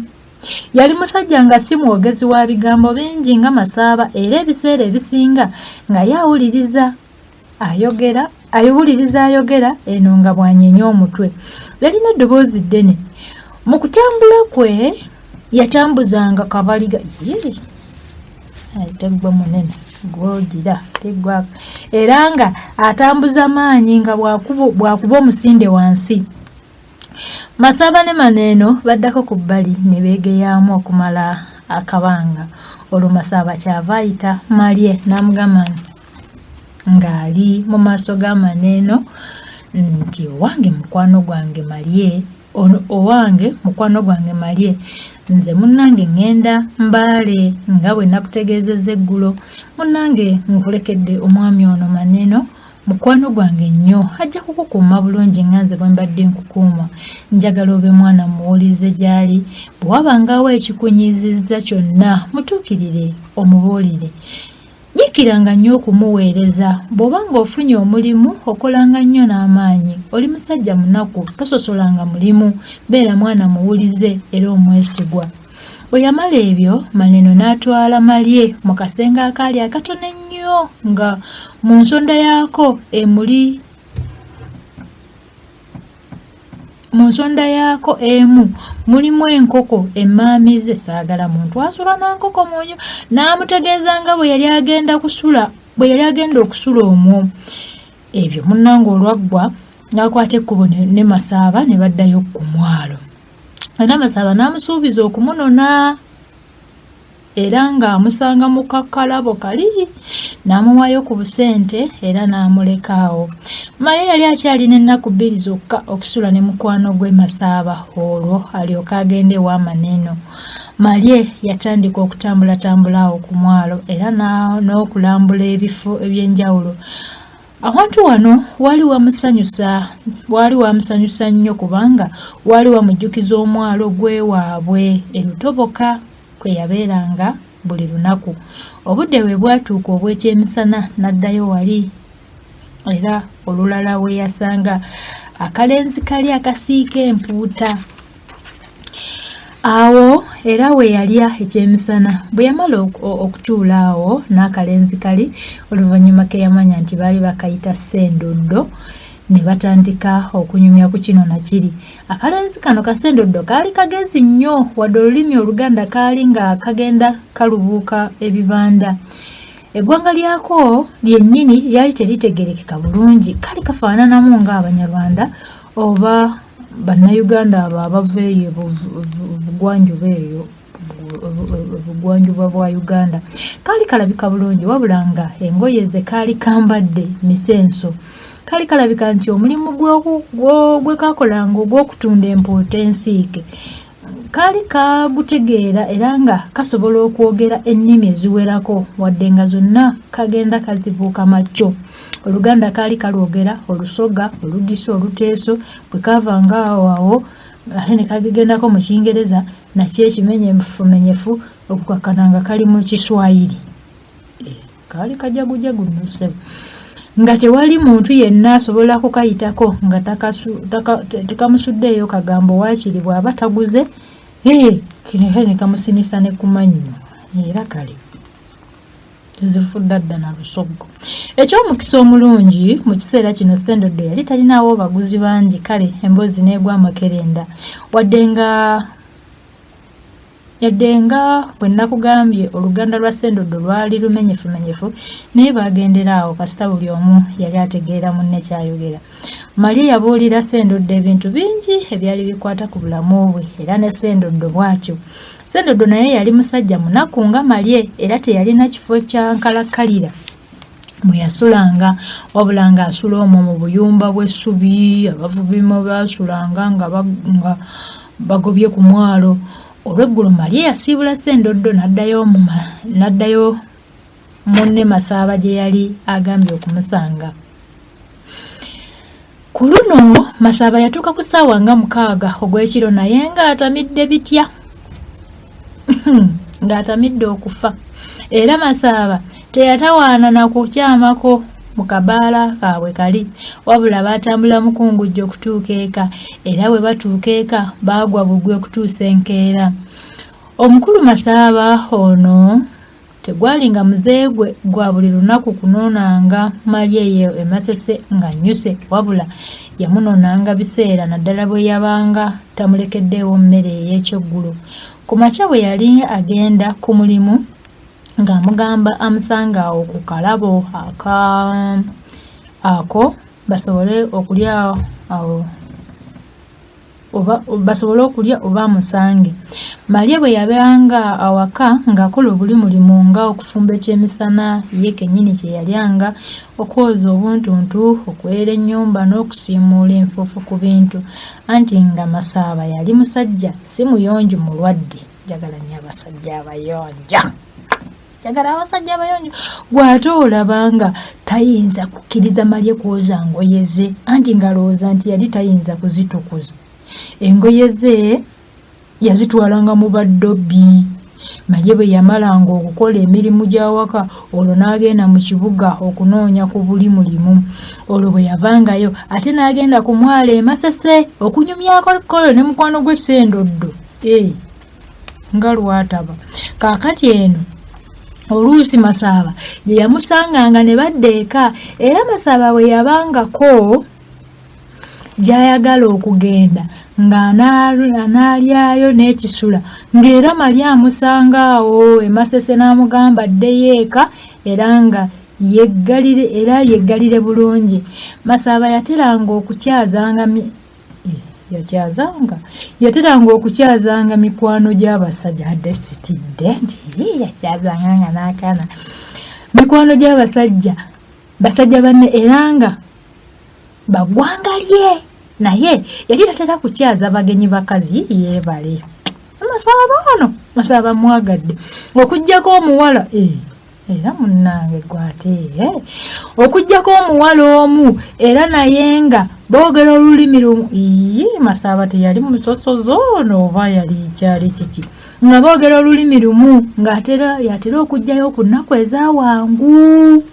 Yali musajja nga si mwogezi wa bigambo bingi nga Masaaba era ebiseera ebisinga nga ye awuliriza ayogera ayiwuliriza ayogera eno nga bw'anyenya omutwe. Yalina eddoboozi ddene. Mu kutambula kwe yatambuzanga kabaliga ate gwe munene gwogira tegwa era nga atambuza maanyi nga bw'akuba omusinde wansi. Masaba ne Maneeno baddako ku bbali ne beegeyaamu okumala akabanga. Olwo Masaba ky'ava ayita Malye n'amugamba ng'ali mu maaso ga Maneeno nti owange mukwano gwange Malye, ono owange mukwano gwange Malye, nze munnange ŋŋenda Mbale nga bwe nakutegeezezza eggulo. Munnange nkulekedde omwami ono Maneeno Mukwano gwange nnyo, ajja kukukuuma bulungi nga nze bwe mbadde nkukuuma. Njagala obe mwana muwulize gy'ali. Bwe wabangawo ekikunyiizizza kyonna, mutuukirire omubuulire. Nyiikiranga nnyo okumuweereza. Bw'oba ng'ofunye omulimu, okolanga nnyo n'amaanyi. Oli musajja munaku, tososolanga mulimu. Beera mwana muwulize era omwesigwa. Bwe yamala ebyo, Maneno n'atwala Malye mu kasenge akaali akatono ennyo nga mu nsonda yaako emuli mu nsonda yaako emu mulimu enkoko emmaamize saagala muntu asula na nkoko mu nju n'amutegeeza nga bwe yali agenda kusula bwe yali agenda okusula omwo ebyo munnange olwaggwa n'akwata ekkubo ne Masaaba ne baddayo ku mwalo. Era Masaba n'amusuubiza okumunona era ng'amusanga mu kakalabo kali n'amuwaayo ku busente era n'amuleka awo. Maye yali akyalina ennaku bbiri zokka okusula ne mukwano gwe Masaaba olwo alyoke agende ewa Maneno. Malye yatandika okutambulatambula awo ku mwalo era n'okulambula ebifo eby'enjawulo. Awantu wano waali wamusanyusa waali wamusanyusa nnyo kubanga waali wamujjukiza omwalo gw'ewaabwe e Lutoboka kwe yabeeranga buli lunaku. Obudde bwe bwatuuka obw'ekyemisana n'addayo wali era olulala we yasanga akalenzi kali akasiika empuuta. Awo era we yalya ekyemisana. Bwe yamala okutuula awo n'akalenzi kali, oluvannyuma ke yamanya nti baali bakayita Ssendoddo, ne batandika okunyumya ku kino na kiri. Akalenzi kano ka Ssendoddo kaali kagezi nnyo, wadde olulimi Oluganda kaali nga kagenda kalubuuka ebibanda. Eggwanga lyako lyennyini lyali teritegeerekeka bulungi, kaali kafaananamu ng'Abanyarwanda oba Bannayuganda abo abava eyo ebugwanjuba eyo ebugwanjuba bwa Uganda. Kaali kalabika bulungi wabula nga engoye ze kaali kambadde misenso. Kaali kalabika nti omulimu gwe kaakolanga ogw'okutunda empuuta ensiike kaali kagutegeera era nga kasobola okwogera ennimi eziwerako wadde nga zonna kagenda kazibuuka makyo. Oluganda kaali kalwogera, Olusoga, Olugisu, Oluteeso, bwe kaavanga awo awo ate ne kagegendako mu Kingereza nakyo ekimenyefumenyefu okukakkana nga kali mu Kiswayiri. Eh, kaali kajagujagu nno ssebo. Nga tewali muntu yenna asobola kukayitako nga tekamusuddeeyo kagambo waakiri bw'aba taguze, ee, kino ne kamusinisa ne ku mannyo. Era kale. Tezifudda dda na lusoggo. Eky'omukisa omulungi mu kiseera kino Ssendoddo yali talinaawo baguzi bangi kale emboozi n'egwa amakerenda. Wadde nga Yadde nga bwe nnakugambye oluganda lwa Ssendoddo lwali lumenyefumenyefu naye baagendera awo kasita buli omu yali ategeera munne ky'ayogera. Malye yabuulira Ssendoddo ebintu bingi ebyali bikwata ku bulamu bwe era ne Ssendoddo bw'atyo. Ssendoddo naye yali musajja munaku nga Malye era teyalina kifo kya nkalakkalira mwe yasulanga wabula ng'asula omwo mu buyumba bw'essubi abavubi mwe baasulanga nga bagobye ku mwalo. Olweggulo Malye yasiibula Ssendoddo n'addayo munne Masaaba gye yali agambye okumusanga. Ku luno Masaaba yatuuka ku ssaawa nga mukaaga ogw'ekiro naye ng'atamidde bitya ng'atamidde okufa era Masaaba teyatawaana na kukyamako mu kabaala kaabwe kali wabula baatambula mukungujjo okutuuka eka era bwe batuuka eka baagwa bugwi okutuusa enkeera. Omukulu Masaaba ono Tegwalinga muze gwe gwa buli lunaku kunonanga Malye eyo e Masese ng'annyuse wabula yamunonanga biseera naddala bwe yabanga tamulekeddeewo mmere ey'ekyeggulo. Ku makya bwe yali agenda ku mulimu ng'amugamba amusange awo ku kalabo aka ako basobole okulya awo oba basobole okulya oba amusange. Malye bwe yabanga awaka ng'akola obuli mulimu nga okufumba ekyemisana ye kennyini kye yalyanga, okwoza obuntuntu, okwera ennyumba n'okusiimuula enfuufu ku bintu. Anti nga Masaaba yali musajja si muyonjo mulwadde. Njagala nnyo abasajja abayonjo. Njagala abasajja abayonjo. Gwe ate olaba nga tayinza kukkiriza Malye kwoza ngoye ze anti ng'alowooza nti yali tayinza kuzitukuza. Engoye ze yazitwalanga mu baddobi. Malye bwe yamalanga okukola emirimu gy'awaka olwo n'agenda mu kibuga okunoonya ku buli mulimu. Olwo bwe yavangayo ate n'agenda ku mwalo e Masese okunyumyako kkoyo ne mukwano gwe Ssendoddo. Ee. Nga lwataba. Kaakati eno oluusi Masaaba gye yamusanganga ne badda eka era Masaaba bwe yabangako gy'ayagala okugenda ng'anaalyayo n'ekisula ng'era Malye amusanga awo e Masese n'amugamba addeyo eka era nga yeggalire era yeggalire bulungi. Masaaba yateranga okukyazanga Eh, yakyazanga yateranga okukyazanga mikwano gy'abasajja adde sitidde nti yakyazanga nga n'akaana mikwano gy'abasajja basajja banne era nga bagwanga lye naye yali tatera kukyaza bagenyi bakazi yeebale masaaba ono masaaba mwagadde okuggyako omuwala eh. Era munnange gwe ate eh? Okuggyako omuwala omu era naye nga boogera olulimi lumu. Ii, Masaaba teyali musosoze ono oba yali kyali kiki? Nga boogera olulimi lumu ng'atera yatera okujjayo ku nnaku ez'awangu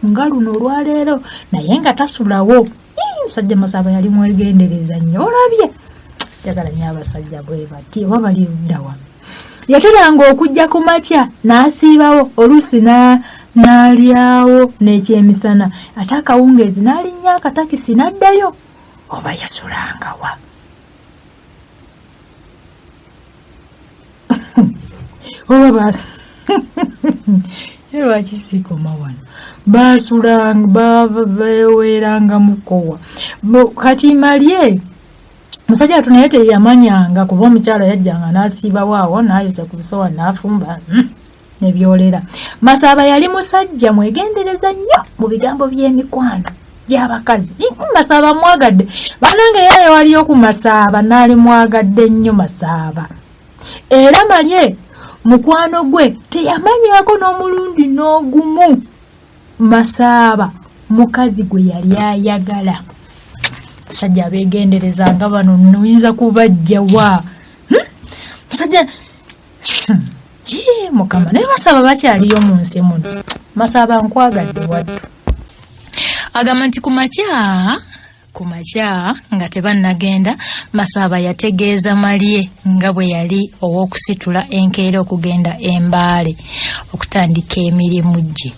nga luno olwaleero naye nga tasulawo. Ii, musajja Masaaba yali mwegendereza nnyo olabye. Njagala nnyo abasajja bwe bati oba bali ludda wa? Yateranga okujja ku makya n'asiibawo oluusi n'alyawo n'ekyemisana ate akawungeezi n'alinnya akatakisi n'addayo oba yasulanga wa? Oba ba lwaki sikoma wano baasulanga beeweerangamukowa kati malye Musajja wattu naye teyamanyanga kuba omukyala yajjanga n'asiibawo awo n'ayokya ku busowaani n'afumba hmm, ne byolera. Masaaba yali musajja mwegendereza nnyo mu bigambo by'emikwano gy'abakazi. Masaaba mwagadde banange yeye waliyo ku Masaaba naali mwagadde nnyo Masaaba. Era Malye mukwano gwe teyamanyako n'omulundi n'ogumu. Masaaba mukazi gwe yali ayagala. Musajja abeegendereza nga bano noyinza kubajja wa? Hmm? Musajja hmm. Yee, Mukama naye Masaaba bakyaliyo mu nsi muno. Masaaba nkwagadde wattu. Agamba nti ku makya Ku makya nga tebannagenda, Masaaba yategeeza Malye nga bwe yali ow'okusitula enkeera okugenda e Mbale okutandika emirimu gye.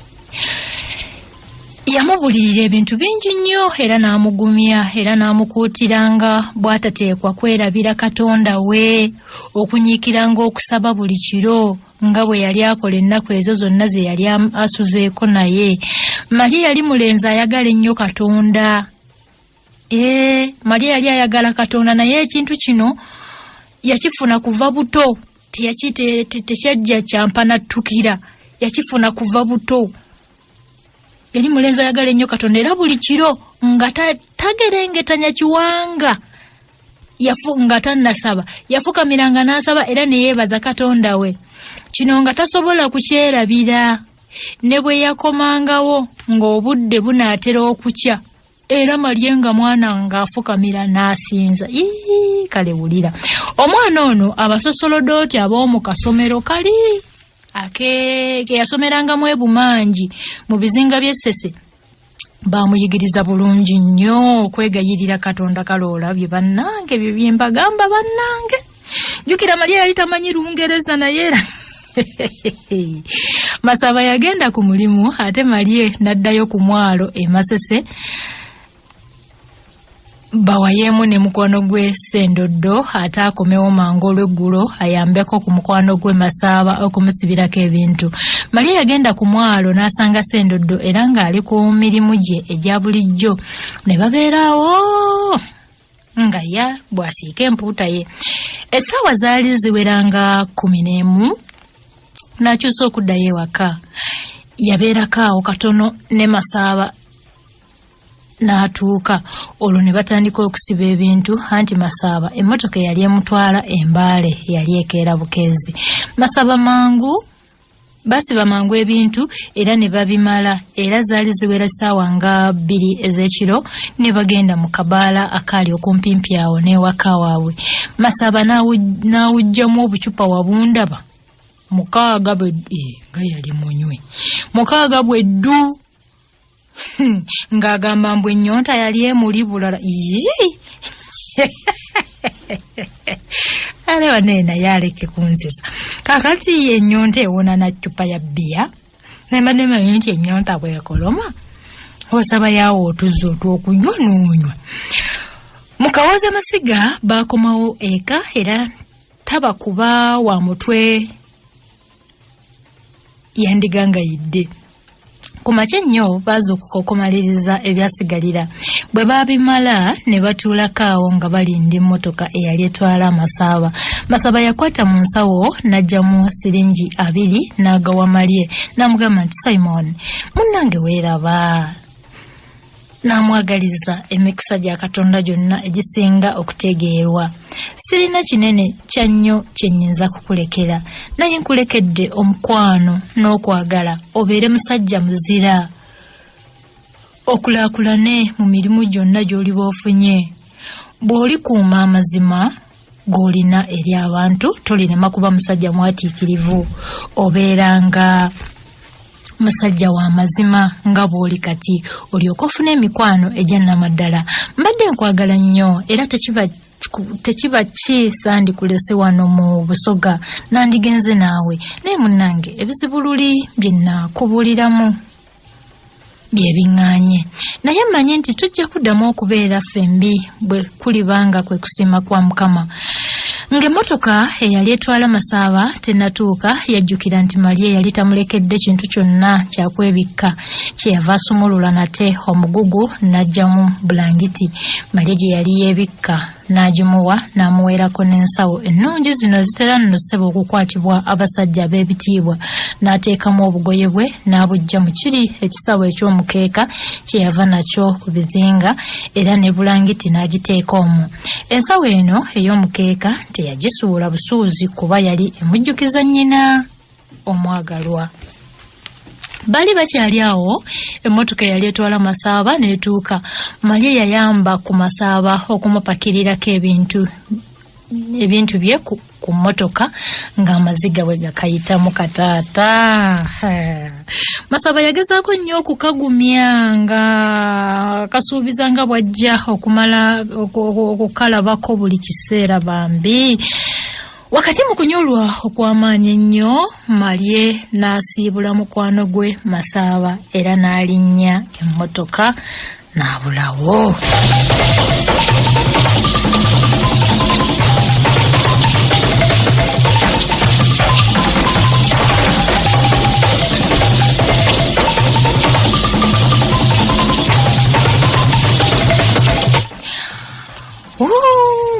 Yamubulirira ebintu bingi nnyo era n'amugumya era n'amukuutiranga bw'atateekwa kwerabira Katonda we, okunyiikiranga okusaba buli kiro nga bwe yali akola ennaku ezo zonna ze yali asuzeeko naye. Maria yali mulenzi ayagala ennyo Katonda. Ee, Maria yali ayagala Katonda, naye ekintu kino yakifuna kuva buto, tekyajja kyampanattukira, yakifuna kuva buto. Yali mulenzi ayagala ennyo Katonda era buli kiro nga tagerengetanya kiwanga nga tannasaba, yafukamiranga n'asaba era ne yeebaza Katonda we. Kino nga tasobola kukyerabira ne bwe yakomangawo ng'obudde bunaatera okukya, era Malye nga mwana ng'afukamira n'asinza. Ii, kale wulira omwana ono abasosolodooti ab'omu kasomero kali ke yasomerangamu ebumangi mu bizinga by'Essese bamuyigiriza bulungi nnyo okwegayirira Katonda. Kale olabye bannange bye byembagamba bannange. Jjukira Maria yali tamanyi Lungereza, naye era Masaba yagenda ku mulimu ate Marie n'addayo ku mwalo e Masese bawayeemu ne mukwano gwe Sendoddo, ate akomewo mangu olw'eggulo ayambeko ku mukwano gwe Masaaba okumusibirako ebintu. Maria yagenda ku mwalo n'asanga Sendoddo era ng'ali ku mirimu gye egya bulijjo, ne babeeraawo nga ya bw'asiika empuuta ye. Essaawa zaali ziweranga 11 n'akyusa okuddayo ewaka. Yabeerako awo katono ne Masaaba n'atuuka, olwo ne batandika okusiba ebintu, anti Masaaba emmotoka eyali emutwala Embaale yali ekeera bukeezi. Masaba mangu basiba mangu ebintu era ne babimala, era zaali ziwera ssaawa nga 2 ez'ekiro ne bagenda mu kabaala akaali okumpimpi awo n'ewaka waabwe. Masaba n'awujjamu obucupa wabundaba 6 bwe nga yali munywe 6 bwe ddu, ng'agamba mbu ennyonta yali emuli bulala. Aleba naye naye aleke kunzisa. Kakati ennyonta ewona na ccupa ya bbiya, nembadde manyi nti ennyonta bwekoloma osaba yawo otuzzi otw'okunywa n'onywa. Mu Kawooza Masiga baakomawo eka era taba kuba wa mutwe yandigangayidde. Ku makya ennyo baazuukuka okumaliriza ebyasigalira. Bwe baabimala ne batuulako awo nga balinda emmotoka eyali etwala Masaaba. Masaba yakwata mu nsawo n'aggyamu siringi 2 n'agawa Malye n'amugamba nti Simon munnange weeraba. N'amwagaliza emikisa gya Katonda gyonna egisinga okutegeerwa. Sirina kinene kya nnyo kye nnyinza kukulekera, naye nkulekedde omukwano n'okwagala, obeere musajja muzira, okulaakulane mu mirimu gyonna gy'oliba ofunye. Bw'olikuuma amazima g'olina eri abantu tolirema kuba musajja mwatiikirivu, obeeranga musajja wa mazima nga bw'oli kati, olyoke ofune emikwano egya nnamaddala. Mbadde nkwagala nnyo era tekiba ki sandikulese wano mu Busoga, nandigenze naawe, naye munnange ebizibu luli bye nnakubuuliramu bye biŋŋaanye, naye mmanyi nti tujja kuddamu okubeera ffembi bwe kulibanga kwe kusiima kwa Mukama. Ng'emmotoka eyali etwala Masaaba tennatuuka, yajjukira nti Maria yali tamulekedde kintu kyonna kyakwebikka, kyeyava asumulula nate omugugu n'aggyamu bulangiti Maria gye yali yeebikka n'agimuwa, n'amuweerako n'ensawo ennungi zino ezitera nno ssebo okukwatibwa abasajja ab'ebitiibwa, n'ateekamu obugoye bwe n'abuggya mu kiri ekisawo eky'omukeeka kye yava nakyo ku bizinga, era ne bulangiti n'agiteeka omwo. Ensawo eno ey'omukeeka teyagisuula busuuzi kuba yali emujjukiza nnyina omwagalwa. Bali bakyali awo emmotoka eyali etwala Masaaba n'etuuka. Maria yayamba ku Masaaba okumupakirirako ebintu bye ku mmotoka ng'amaziga bwe gakayitamu kataata. Masaba yagezaako nnyo okukagumya nga kasuubiza nga bw'ajja okumala okukalabako buli kiseera bambi. Wakati mu kunyolwa okw'amaanyi ennyo, Malye n'asiibula mukwano gwe Masaaba era n'alinnya emmotoka n'abulawo.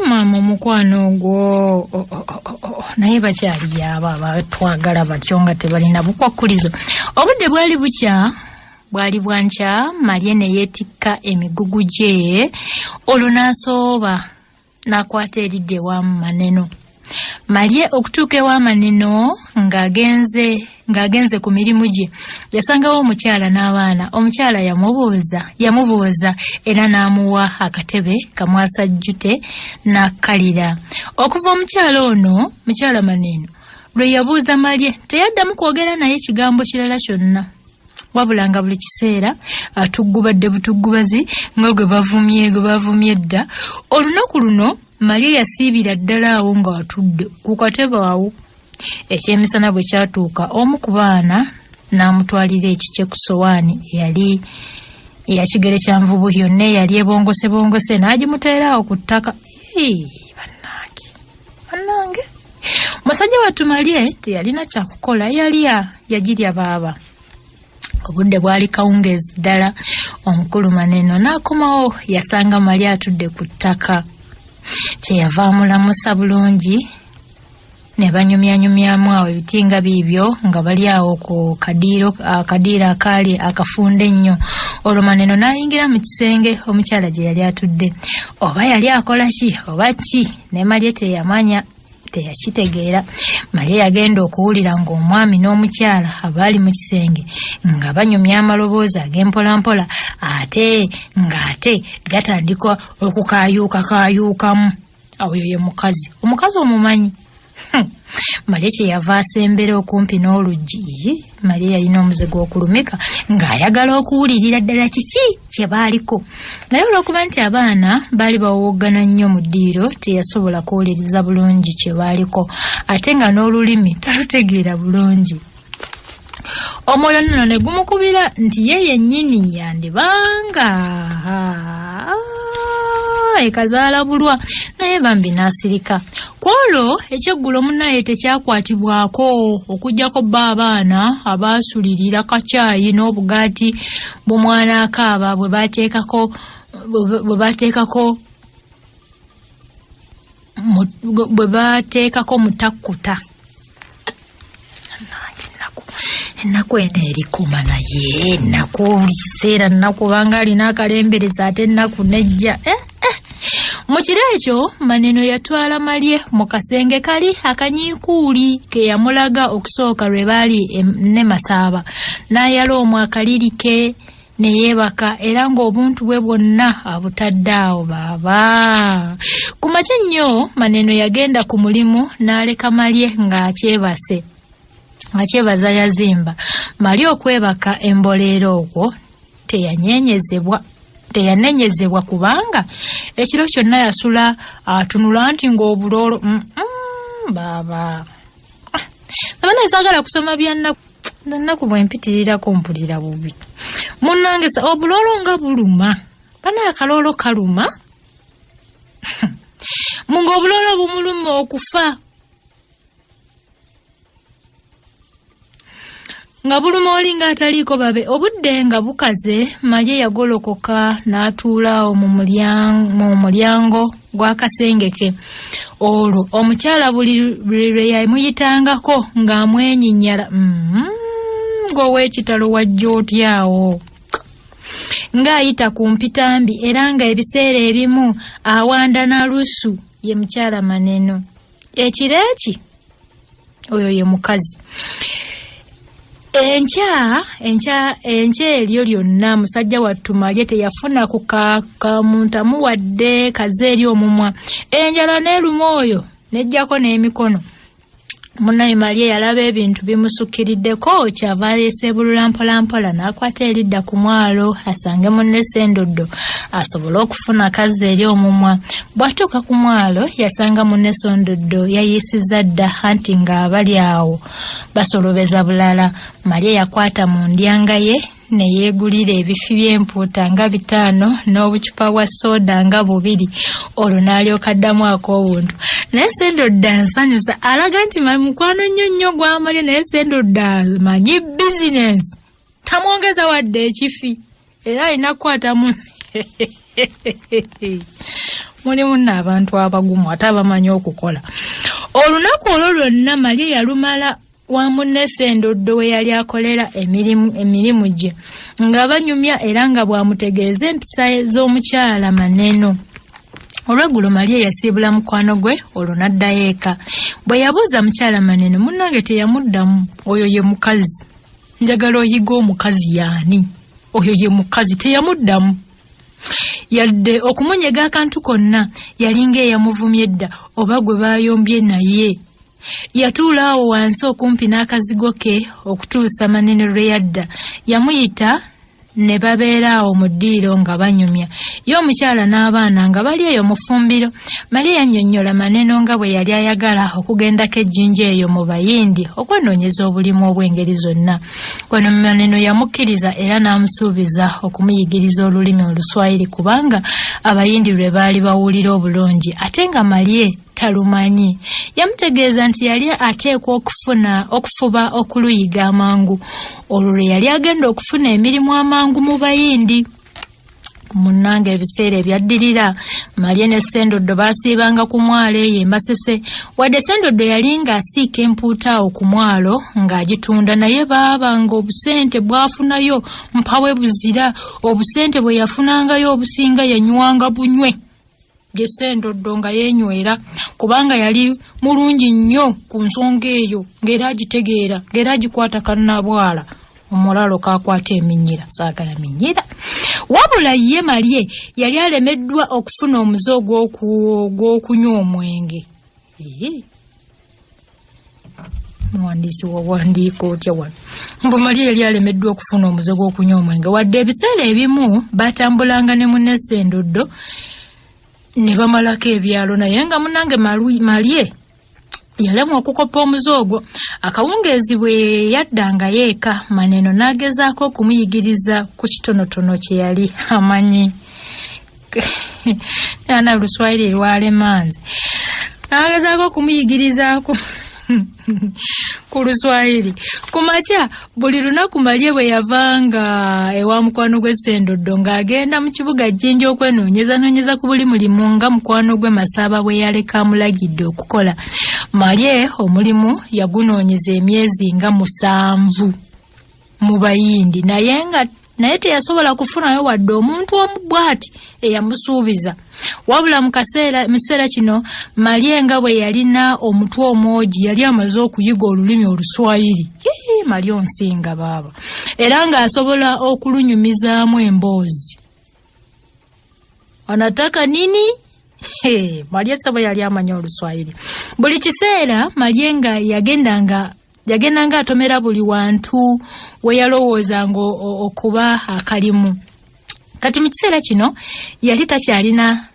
Maama omukwano ogwo naye bakyali yaabo abatwagala batyo nga tebalina bukwakkulizo. Obudde bwali bukya, bwali bwankya, Malye ne yeetikka emigugu gye olwo n'asooba n'akwata eridda ewa Maneno. Malye okutuuka ewa Maneno ng'agenze ng'agenze ku mirimu gye yasangawo omukyala n'abaana. Omukyala yamubuuza yamubuuza era n'amuwa akatebe kamwasajjute n'akkalira. Okuva omukyala ono, mukyala Maneno, lwe yabuuza Malye teyaddamu kwogera naye kigambo kirala kyonna, wabula nga buli kiseera atuggubadde butuggubazi nga gwe bavumye gwe bavumye edda. Olunaku luno Malye yasiibira ddala awo ng'atudde ku katebe awo. Ekyemisana bwe kyatuuka, omu ku baana n'amutwalira ekikye ku sowaani eyali eyakigere kya nvubu yonna eyali ebongosebongose n'agimuteera awo ku ttaka. Bannange, bannange, musajja wattu Malye teyalina kyakukola, yalya yagirya baaba. Obudde bwali kawungeezi ddala, omukulu Maneno n'akomawo. Yasanga Malye atudde ku ttaka, kyeyava amulamusa bulungi ne banyumyanyumyamu awo ebiti nga biibyo nga bali awo ku kadiiro, akadiiro akaali akafunda ennyo. Olwo Maneno n'ayingira mu kisenge omukyala gye yali atudde, oba yali akola ki oba ki, ne Malye teyamanya, teyakitegeera. Malye yagenda okuwulira ng'omwami n'omukyala abaali mu kisenge nga banyumya amaloboozi ag'empolampola ate ng'ate gatandika okukaayuukakaayuukamu. Oyo ye mukazi, omukazi omumanyi. Malye kyeyava asembera okumpi n'oluggi. Malye yalina omuze gw'okulumika ng'ayagala okuwulirira ddala kiki kye baaliko, naye olw'okuba nti abaana baali bawowoggana nnyo mu ddiiro teyasobola kuwuliriza bulungi kye baaliko, ate nga n'olulimi talutegeera bulungi. Omwoyo nno ne gumukubira nti ye yennyini yandibanga ekazaala bulwa, naye bambi n'asirika. Ku olwo ekyeggulo munnaye tekyakwatibwako okuggyako bba abaana abaasulirira kacaayi n'obugaati bw'omwana akaaba bwe bateekako bwe bateekako bwe bateekako mutakkuta. Ennaku eno erikoma, naye ennaku buli kiseera nnaku, banga alina akalembereza ate ennaku nejja. Mu kiro ekyo Maneno yatwala Malye mu kasenge kali akanyiikuuli ke yamulaga okusooka lwe baali ne Masaaba, n'ayala omwo akaliri ke ne yeebaka, era ng'obuntu bwe bwonna abutadde awo baaba. Ku makya ennyo Maneno yagenda ku mulimu n'aleka Malye ng'akyebase, ng'akyebaza yazimba. Malye okwebaka emboleera okwo teyanyenyezebwa teyanenyezebwa kubanga ekiro kyonna yasula atunula nti ng'obuloolo baaba. Abana saagala kusoma bya nnaku, nnaku bwe mpitirirako mpulira bubi munnange. Obuloolo nga buluma bana, akaloolo kaluma munga obuloolo bumuluma okufa nga buluma oli ng'ataliiko babe. Obudde nga bukaze, Malye yagolokoka n'atuula awo mu mulyango gw'akasenge ke. Olwo omukyala buli lwe yamuyitangako ng'amwenyinyala, ng'ow'ekitalo wajja otyawo, ng'ayita ku mpitambi, era nga ebiseera ebimu awanda na lusu. Ye mukyala Maneno ekiro eki, oyo ye mukazi. Enkya enkya enkya eryo lyonna musajja wattu Malye teyafuna ku kamuntamu wadde kaze eri omumwa. Enjala n'eruma oyo nejjako n'emikono. Munnaye Malye yalaba ebintu bimusukkiriddeko, kyava yeeseebulula mpolampola n'akwata eridda ku mwalo asange munne Sendoddo asobole okufuna kazza eri omumwa. Bw'atuuka ku mwalo yasanga munne Sendoddo yayiisizza dda anti ng'abali awo basolobeza bulala. Malye yakwata mu ndyanga ye ne yeegulira ebifi by'empuuta nga 5 n'obucupa bwa sooda nga 2, olwo n'alyoka addamu ak'obuntu. Naye Sendoddo ansanyusa, alaga nti mukwano nnyo nnyo gw'amalye, naye Sendoddo amanyi bizinensi, tamwongeza wadde ekifi, era alina kukwata mu mulimu nno abantu abagumu ate abamanyi okukola. Olunaku olwo lwonna Malye yalumala wa munne Sendoddo we yali akolera emirimu gye, nga banyumya era nga bw'amutegeeza empisa z'omukyala Maneno. Olweggulo Malye yasiibula mukwano gwe olwo n'addayo eka. Bwe yabuuza mukyala Maneno, munnange teyamuddamu. Oyo ye mukazi, njagala oyiga omukazi yaani? Oyo ye mukazi. Teyamuddamu yadde okumunyega akantu konna, yalinga eyamuvumye edda oba gwe baayombye naye. Yatuula awo wansi okumpi n'akazigo ke okutuusa Maneno lwe yadda. Yamuyita ne babeera awo mu ddiiro nga banyumya, ye omukyala n'abaana nga bali eyo mu ffumbiro. Malye yannyonnyola Maneno nga bwe yali ayagala okugendako ejjinja eyo mu Bayindi okwenoonyeza obulimu obw'engeri zonna. Wano Maneno yamukkiriza era n'amusuubiza okumuyigiriza olulimi Oluswayiri, kubanga Abayindi lwe baali bawulira obulungi ate nga Malye talumanyi. Yamutegeeza nti yali ateekwa okufuba okuluyiga amangu, olwo lwe yali agenda okufuna emirimu amangu mu Bayindi. Munnange ebiseera ebyaddirira Malye ne Sendoddo baasiibanga ku mwalo eyo e Masese. Wadde Sendoddo yali ng'asiika empuuta awo ku mwalo ng'agitunda, naye baabanga obusente bw'afunayo mpawe buzira. Obusente bwe yafunangayo obusinga yanywanga bunywe bye Sendoddo nga yeenywera, kubanga yali mulungi nnyo ku nsonga eyo, ng'era agitegeera, ng'era agikwata kannabwala omulalo kakwata eminyira, saagala minyira. Wabula ye Malye yali alemeddwa okufuna omuze ogw'okunywa omwenge. Muwandiisi wawandiika otya wano? Mbu Malye yali alemeddwa okufuna omuze gw'okunywa omwenge, wadde ebiseera ebimu batambulanga ne munne Sendoddo ne bamalako ebyalo, naye nga munnange Malye yalemwa okukopa omuze ogwo. Akawungeezi bwe yaddangayo eka, Maneno n'agezaako okumuyigiriza ku kitonotono kye yali amanyi. Ana Luswayiri lwalemanze. N'agezaako okumuyigiriza ku Luswayiri. Ku makya buli lunaku Malye bwe yavanga ewa mukwano gwe Sendoddo ng'agenda mu kibuga Jjinja okwenoonyezanoonyeza ku buli mulimu nga mukwano gwe Masaaba bwe yaleka amulagidde okukola. Malye omulimu yagunoonyeza emyezi nga 7 mu Bayindi, naye teyasobola kufunayo wadde omuntu omu bw'ati eyamusuubiza. Wabula mu kiseera kino Malye nga bwe yalina omutwe omwogi, yali amaze okuyiga olulimi Oluswayiri. Malye onsinga baaba, era ng'asobola okulunyumizaamu emboozi. Anataka nini? Malye ssebo yali amanyi Oluswayiri. Buli kiseera Malye nga yagendanga atomera buli wantu we yalowoozanga okuba akalimu. Kati mu kiseera kino yali takyalina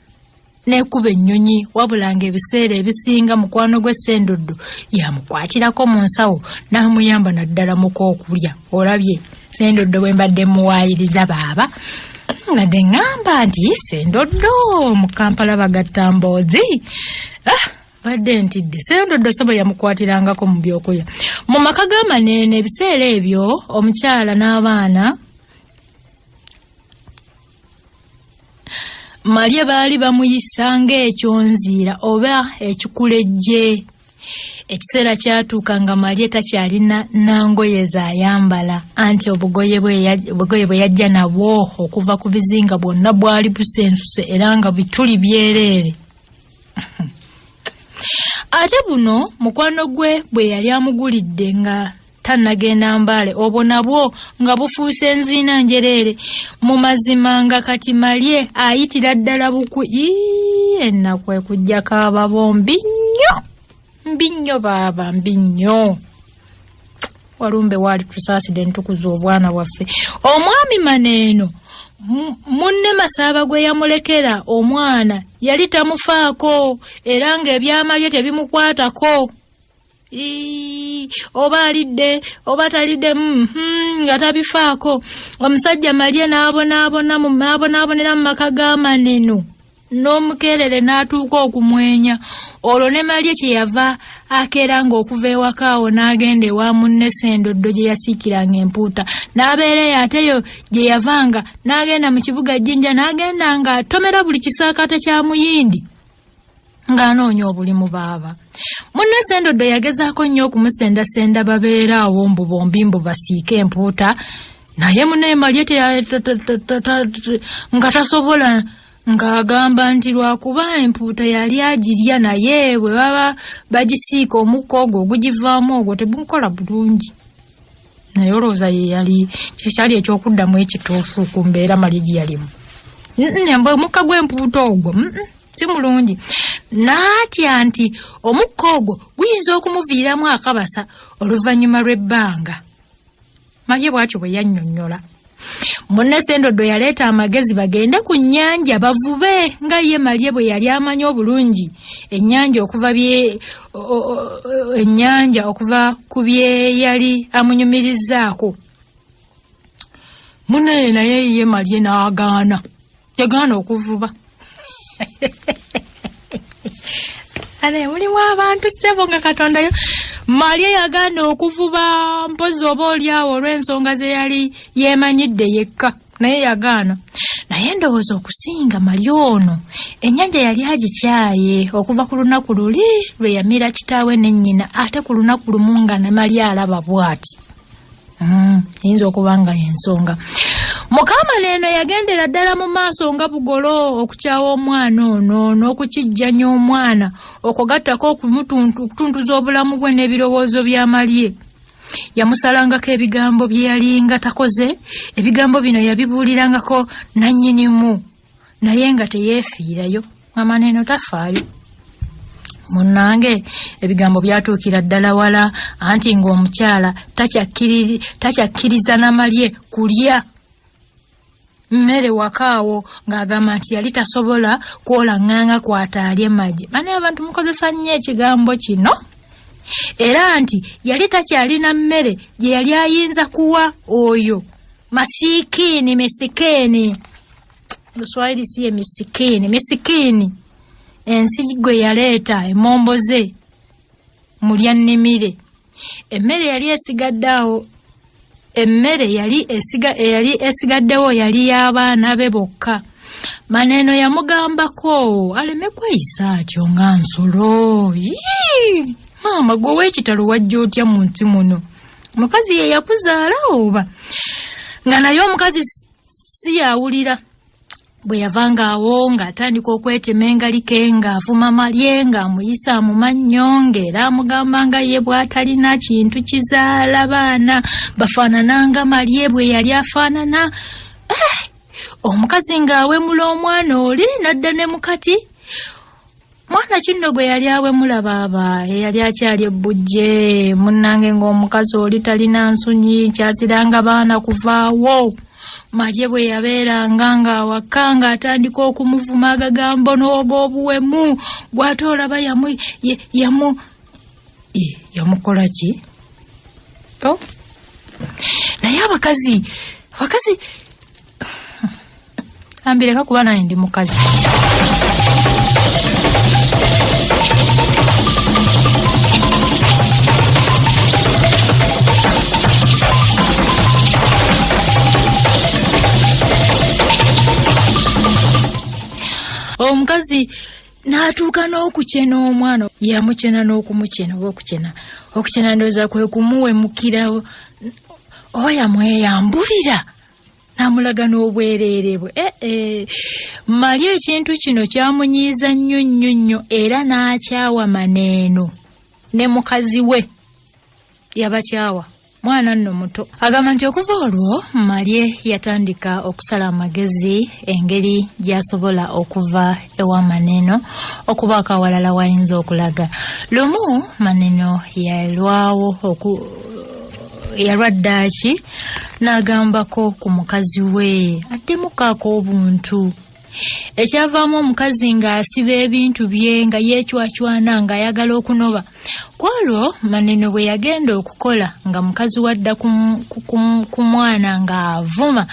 n'ekuba ennyonyi, wabula ng'ebiseera ebisinga mukwano gwe Sendoddo yamukwatirako mu nsawo n'amuyamba naddala mu k'okulya. Olabye Sendoddo bwe mbadde muwaayiriza baaba, mbadde ŋŋamba nti Sendoddo mu Kampala bagatta mboozi. Badde ntidde. Sendoddo ssebo yamukwatirangako mu byokulya. Mu maka g'Amaneene ebiseera ebyo omukyala n'abaana Malye baali bamuyisa ng'ekyonziira oba ekikulejje. Ekiseera kyatuuka nga Malye takyalina nangoye z'ayambala, anti obugoye bwe yajja nabwo okuva ku bizinga bwonna bwali busensuse era nga bituli byereere. Ate buno mukwano gwe bwe yali amugulidde nga tannagenda Mbaale, obwo nabwo nga bufuuse enziina njereere. Mu mazima nga kati Malye ayitira ddala bukwi. Ennaku ekujjako ababombi nnyo Mbi nnyo baaba, mbi nnyo. Walumbe waali tusaasidde ntukuza obwana bwaffe. Omwami Maneeno munne Masaaba gwe yamulekera omwana yali tamufaako era ng'ebyamalye tebimukwatako. Oba alidde oba talidde, nga tabifaako. Omusajja Malye n'abonaabonera mu maka ga Maneno n'omukeerere n'atuuka okumwenya. Olwo ne Malye kye yava akeeranga okuva ewaka awo n'agenda ewa munne Ssendoddo gye yasiikiranga empuuta, n'abeera eyo ate yo gye yavanga n'agenda mu kibuga Jjinja, n'agenda ng'atomera buli kisaakaate kya Muyindi ng'anoonya obulimu baaba. Munne Ssendoddo yagezaako nnyo okumusendasenda babeere awo mbu bombi mbu basiike empuuta, naye munne Malye nga tasobola, ng'agamba nti lwakuba empuuta yali agirya, naye bwe baba bagisiika omukka ogwo ogugivaamu ogwo tegukola bulungi. Naye olowooza ye yali kyekyali ekyokuddamu ekituufu ku mbeera Malye gye yalimu. Omukka gw'empuuta ogwo si mulungi. N'atya nti omukka ogwo guyinza okumuviiramu akabasa oluvannyuma lw'ebbanga. Malye bw'atyo bwe yannyonnyola. Munne Ssendoddo yaleeta amagezi bagende ku nnyanja bavube nga ye Malye bwe yali amanyi obulungi ennyanja okuva bye ennyanja okuva ku bye yali amunyumirizaako. Munne naye ye Malye n'agaana, yagaana okuvuba. Ane mulimu abantu ssebo nga Katonda yo. Malye yagaana okuvuba mpozi oba oli awo olw'ensonga ze yali yeemanyidde yekka, naye yagaana. Naye ndowooza okusinga Malye ono ennyanja yali agikyaye okuva ku lunaku luli lwe yamira kitaawe ne nnyina, ate ku lunaku lumu nga ne Malye alaba bw'ati. Eyinza okuba nga y'ensonga. Mukama neeno yagendera ddala mu maaso nga bugolo okukyawa omwana ono n'okukijjanya omwana, okugattako okutuntuza obulamu bwe n'ebirowoozo bya Malye. Yamusalangako ebigambo bye yalinga takoze, ebigambo bino yabibuulirangako nannyinimu, naye nga teyeefiirayo, nga Maneeno tafaayo. Munnange ebigambo byatuukira ddala wala, anti ng'omukyala takyakkiriza na Malye kulya mmere wakaawo, ng'agamba nti yali tasobola kwola ŋŋanga kw'ataalye magi. Bane abantu mukozesa nnyo ekigambo kino. Era nti yali takyalina mmere gye yali ayinza kuwa oyo masikiini misikiini. Luswayiri si ye misikiini, misikiini ensi gwe yaleeta emmombo ze mulya nnimire. Emmere yali esigadde awo, emmere yali esigaddewo yali y'abaana be bokka. Maneeno yamugambako aleme kweyisa atyo nga nsolo. Yii! Maama gwe ow'ekitalo wajja otya mu nsi muno? Mukazi ye yakuzaala oba? Nga naye omukazi si yawulira. Bwe yavanga awo ng'atandika okwetema engalike, ng'avuma Malye, ng'amuyisa mu mannyo, ng'era amugamba nga ye bw'atalina kintu kizaala baana bafaanana nga Malye bwe yali afaanana. Omukazi ng'awemula omwana oli n'adda ne mukati. Mwana kinno gwe yali awemula baaba eyali akyali ebbujje. Munnange ng'omukazi oli talina nsonyi, kyaziranga baana kuvaawo. Malye bwe yabeeranga ng'awaka ng'atandika okumuvuma agagambo n'og'obuwemu, gw'ate olaba yamukola ki? Oh. Naye abakazi ambireka kuba naye ndi mukazi. Omukazi n'atuuka n'okukyena omwana, yamukyena n'okumukyena oba okukyena. Okukyena ndowooza kwe kumuwemukira oba yamweyambulira n'amulaga n'obwereere bwe. Malye ekintu kino kyamunyiiza nnyo nnyo nnyo era n'akyawa Maneeno ne mukazi we yabakyawa. Mwana nno muto. Agamba nti okuva olwo Malye yatandika okusala amagezi engeri gy'asobola okuva ewa Maneno okubaako awalala w'ayinza okulaga. Lumu Maneno yalwawo oku yalwa ddaaki n'agambako ku mukazi we addemu kaako obuntu. Ekyavaamu omukazi ng'asiba ebintu bye nga yeecwacwana ng'ayagala okunoba. Ku olwo Maneno bwe yagenda okukola nga mukazi wadda ku mwana ng'avuma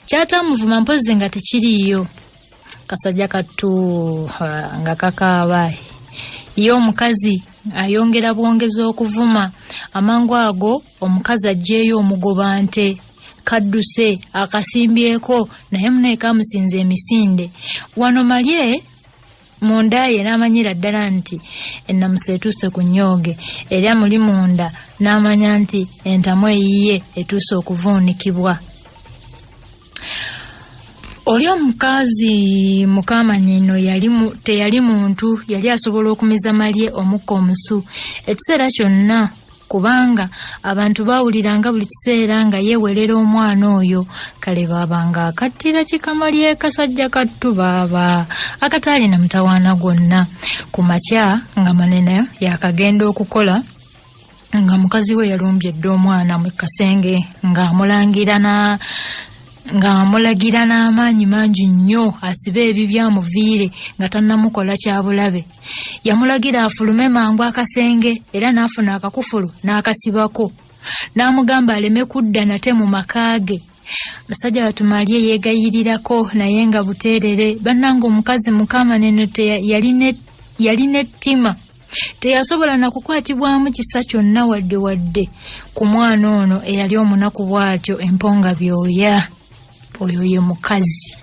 kyataamuvuma mpozzi nga tekiriiyo. Kasajja kattu nga kakaaba. Ye omukazi ayongera bwongezi okuvuma. Amangu ago omukazi aggyeeyo omugoba nte. Kadduse akasimbyeko naye munaye kamusinza emisinde. Wano Malye munda ye n'amanyira ddala nti ennamusa etuuse ku nnyooge, era muli munda n'amanya nti entamu eyiye etuuse okuvuunikibwa. Oli omukazi mukamanino teyali muntu yali asobola okumiza Malye omukka omusu ekiseera kyonna, kubanga abantu baawuliranga buli kiseera nga yeewerera omwana oyo. Kale baabanga akattira kikamalye kasajja kattu baaba akataalina mutawaana gwonna. Ku makya nga Manene yakagenda okukola nga mukazi we yalumbye dda omwana mu kasenge ng'amulangira na ng'amulagira n'amaanyi mangi nnyo asibe ebibye amuviire nga tannamukola kya bulabe. Yamulagira afulume mangu akasenge era n'afuna akakufulu n'akasibako. N'amugamba aleme kudda nate mu maka ge. Musajja wattu Malye yeegayirirako naye nga buteerere. Bannange omukazi Mukamaneno yalina ettima. Teyasobola na kukwatibwamu kisa kyonna wadde wadde ku mwana ono eyali omunaku bw'atyo emponga byoya. Oyo ye mukazi.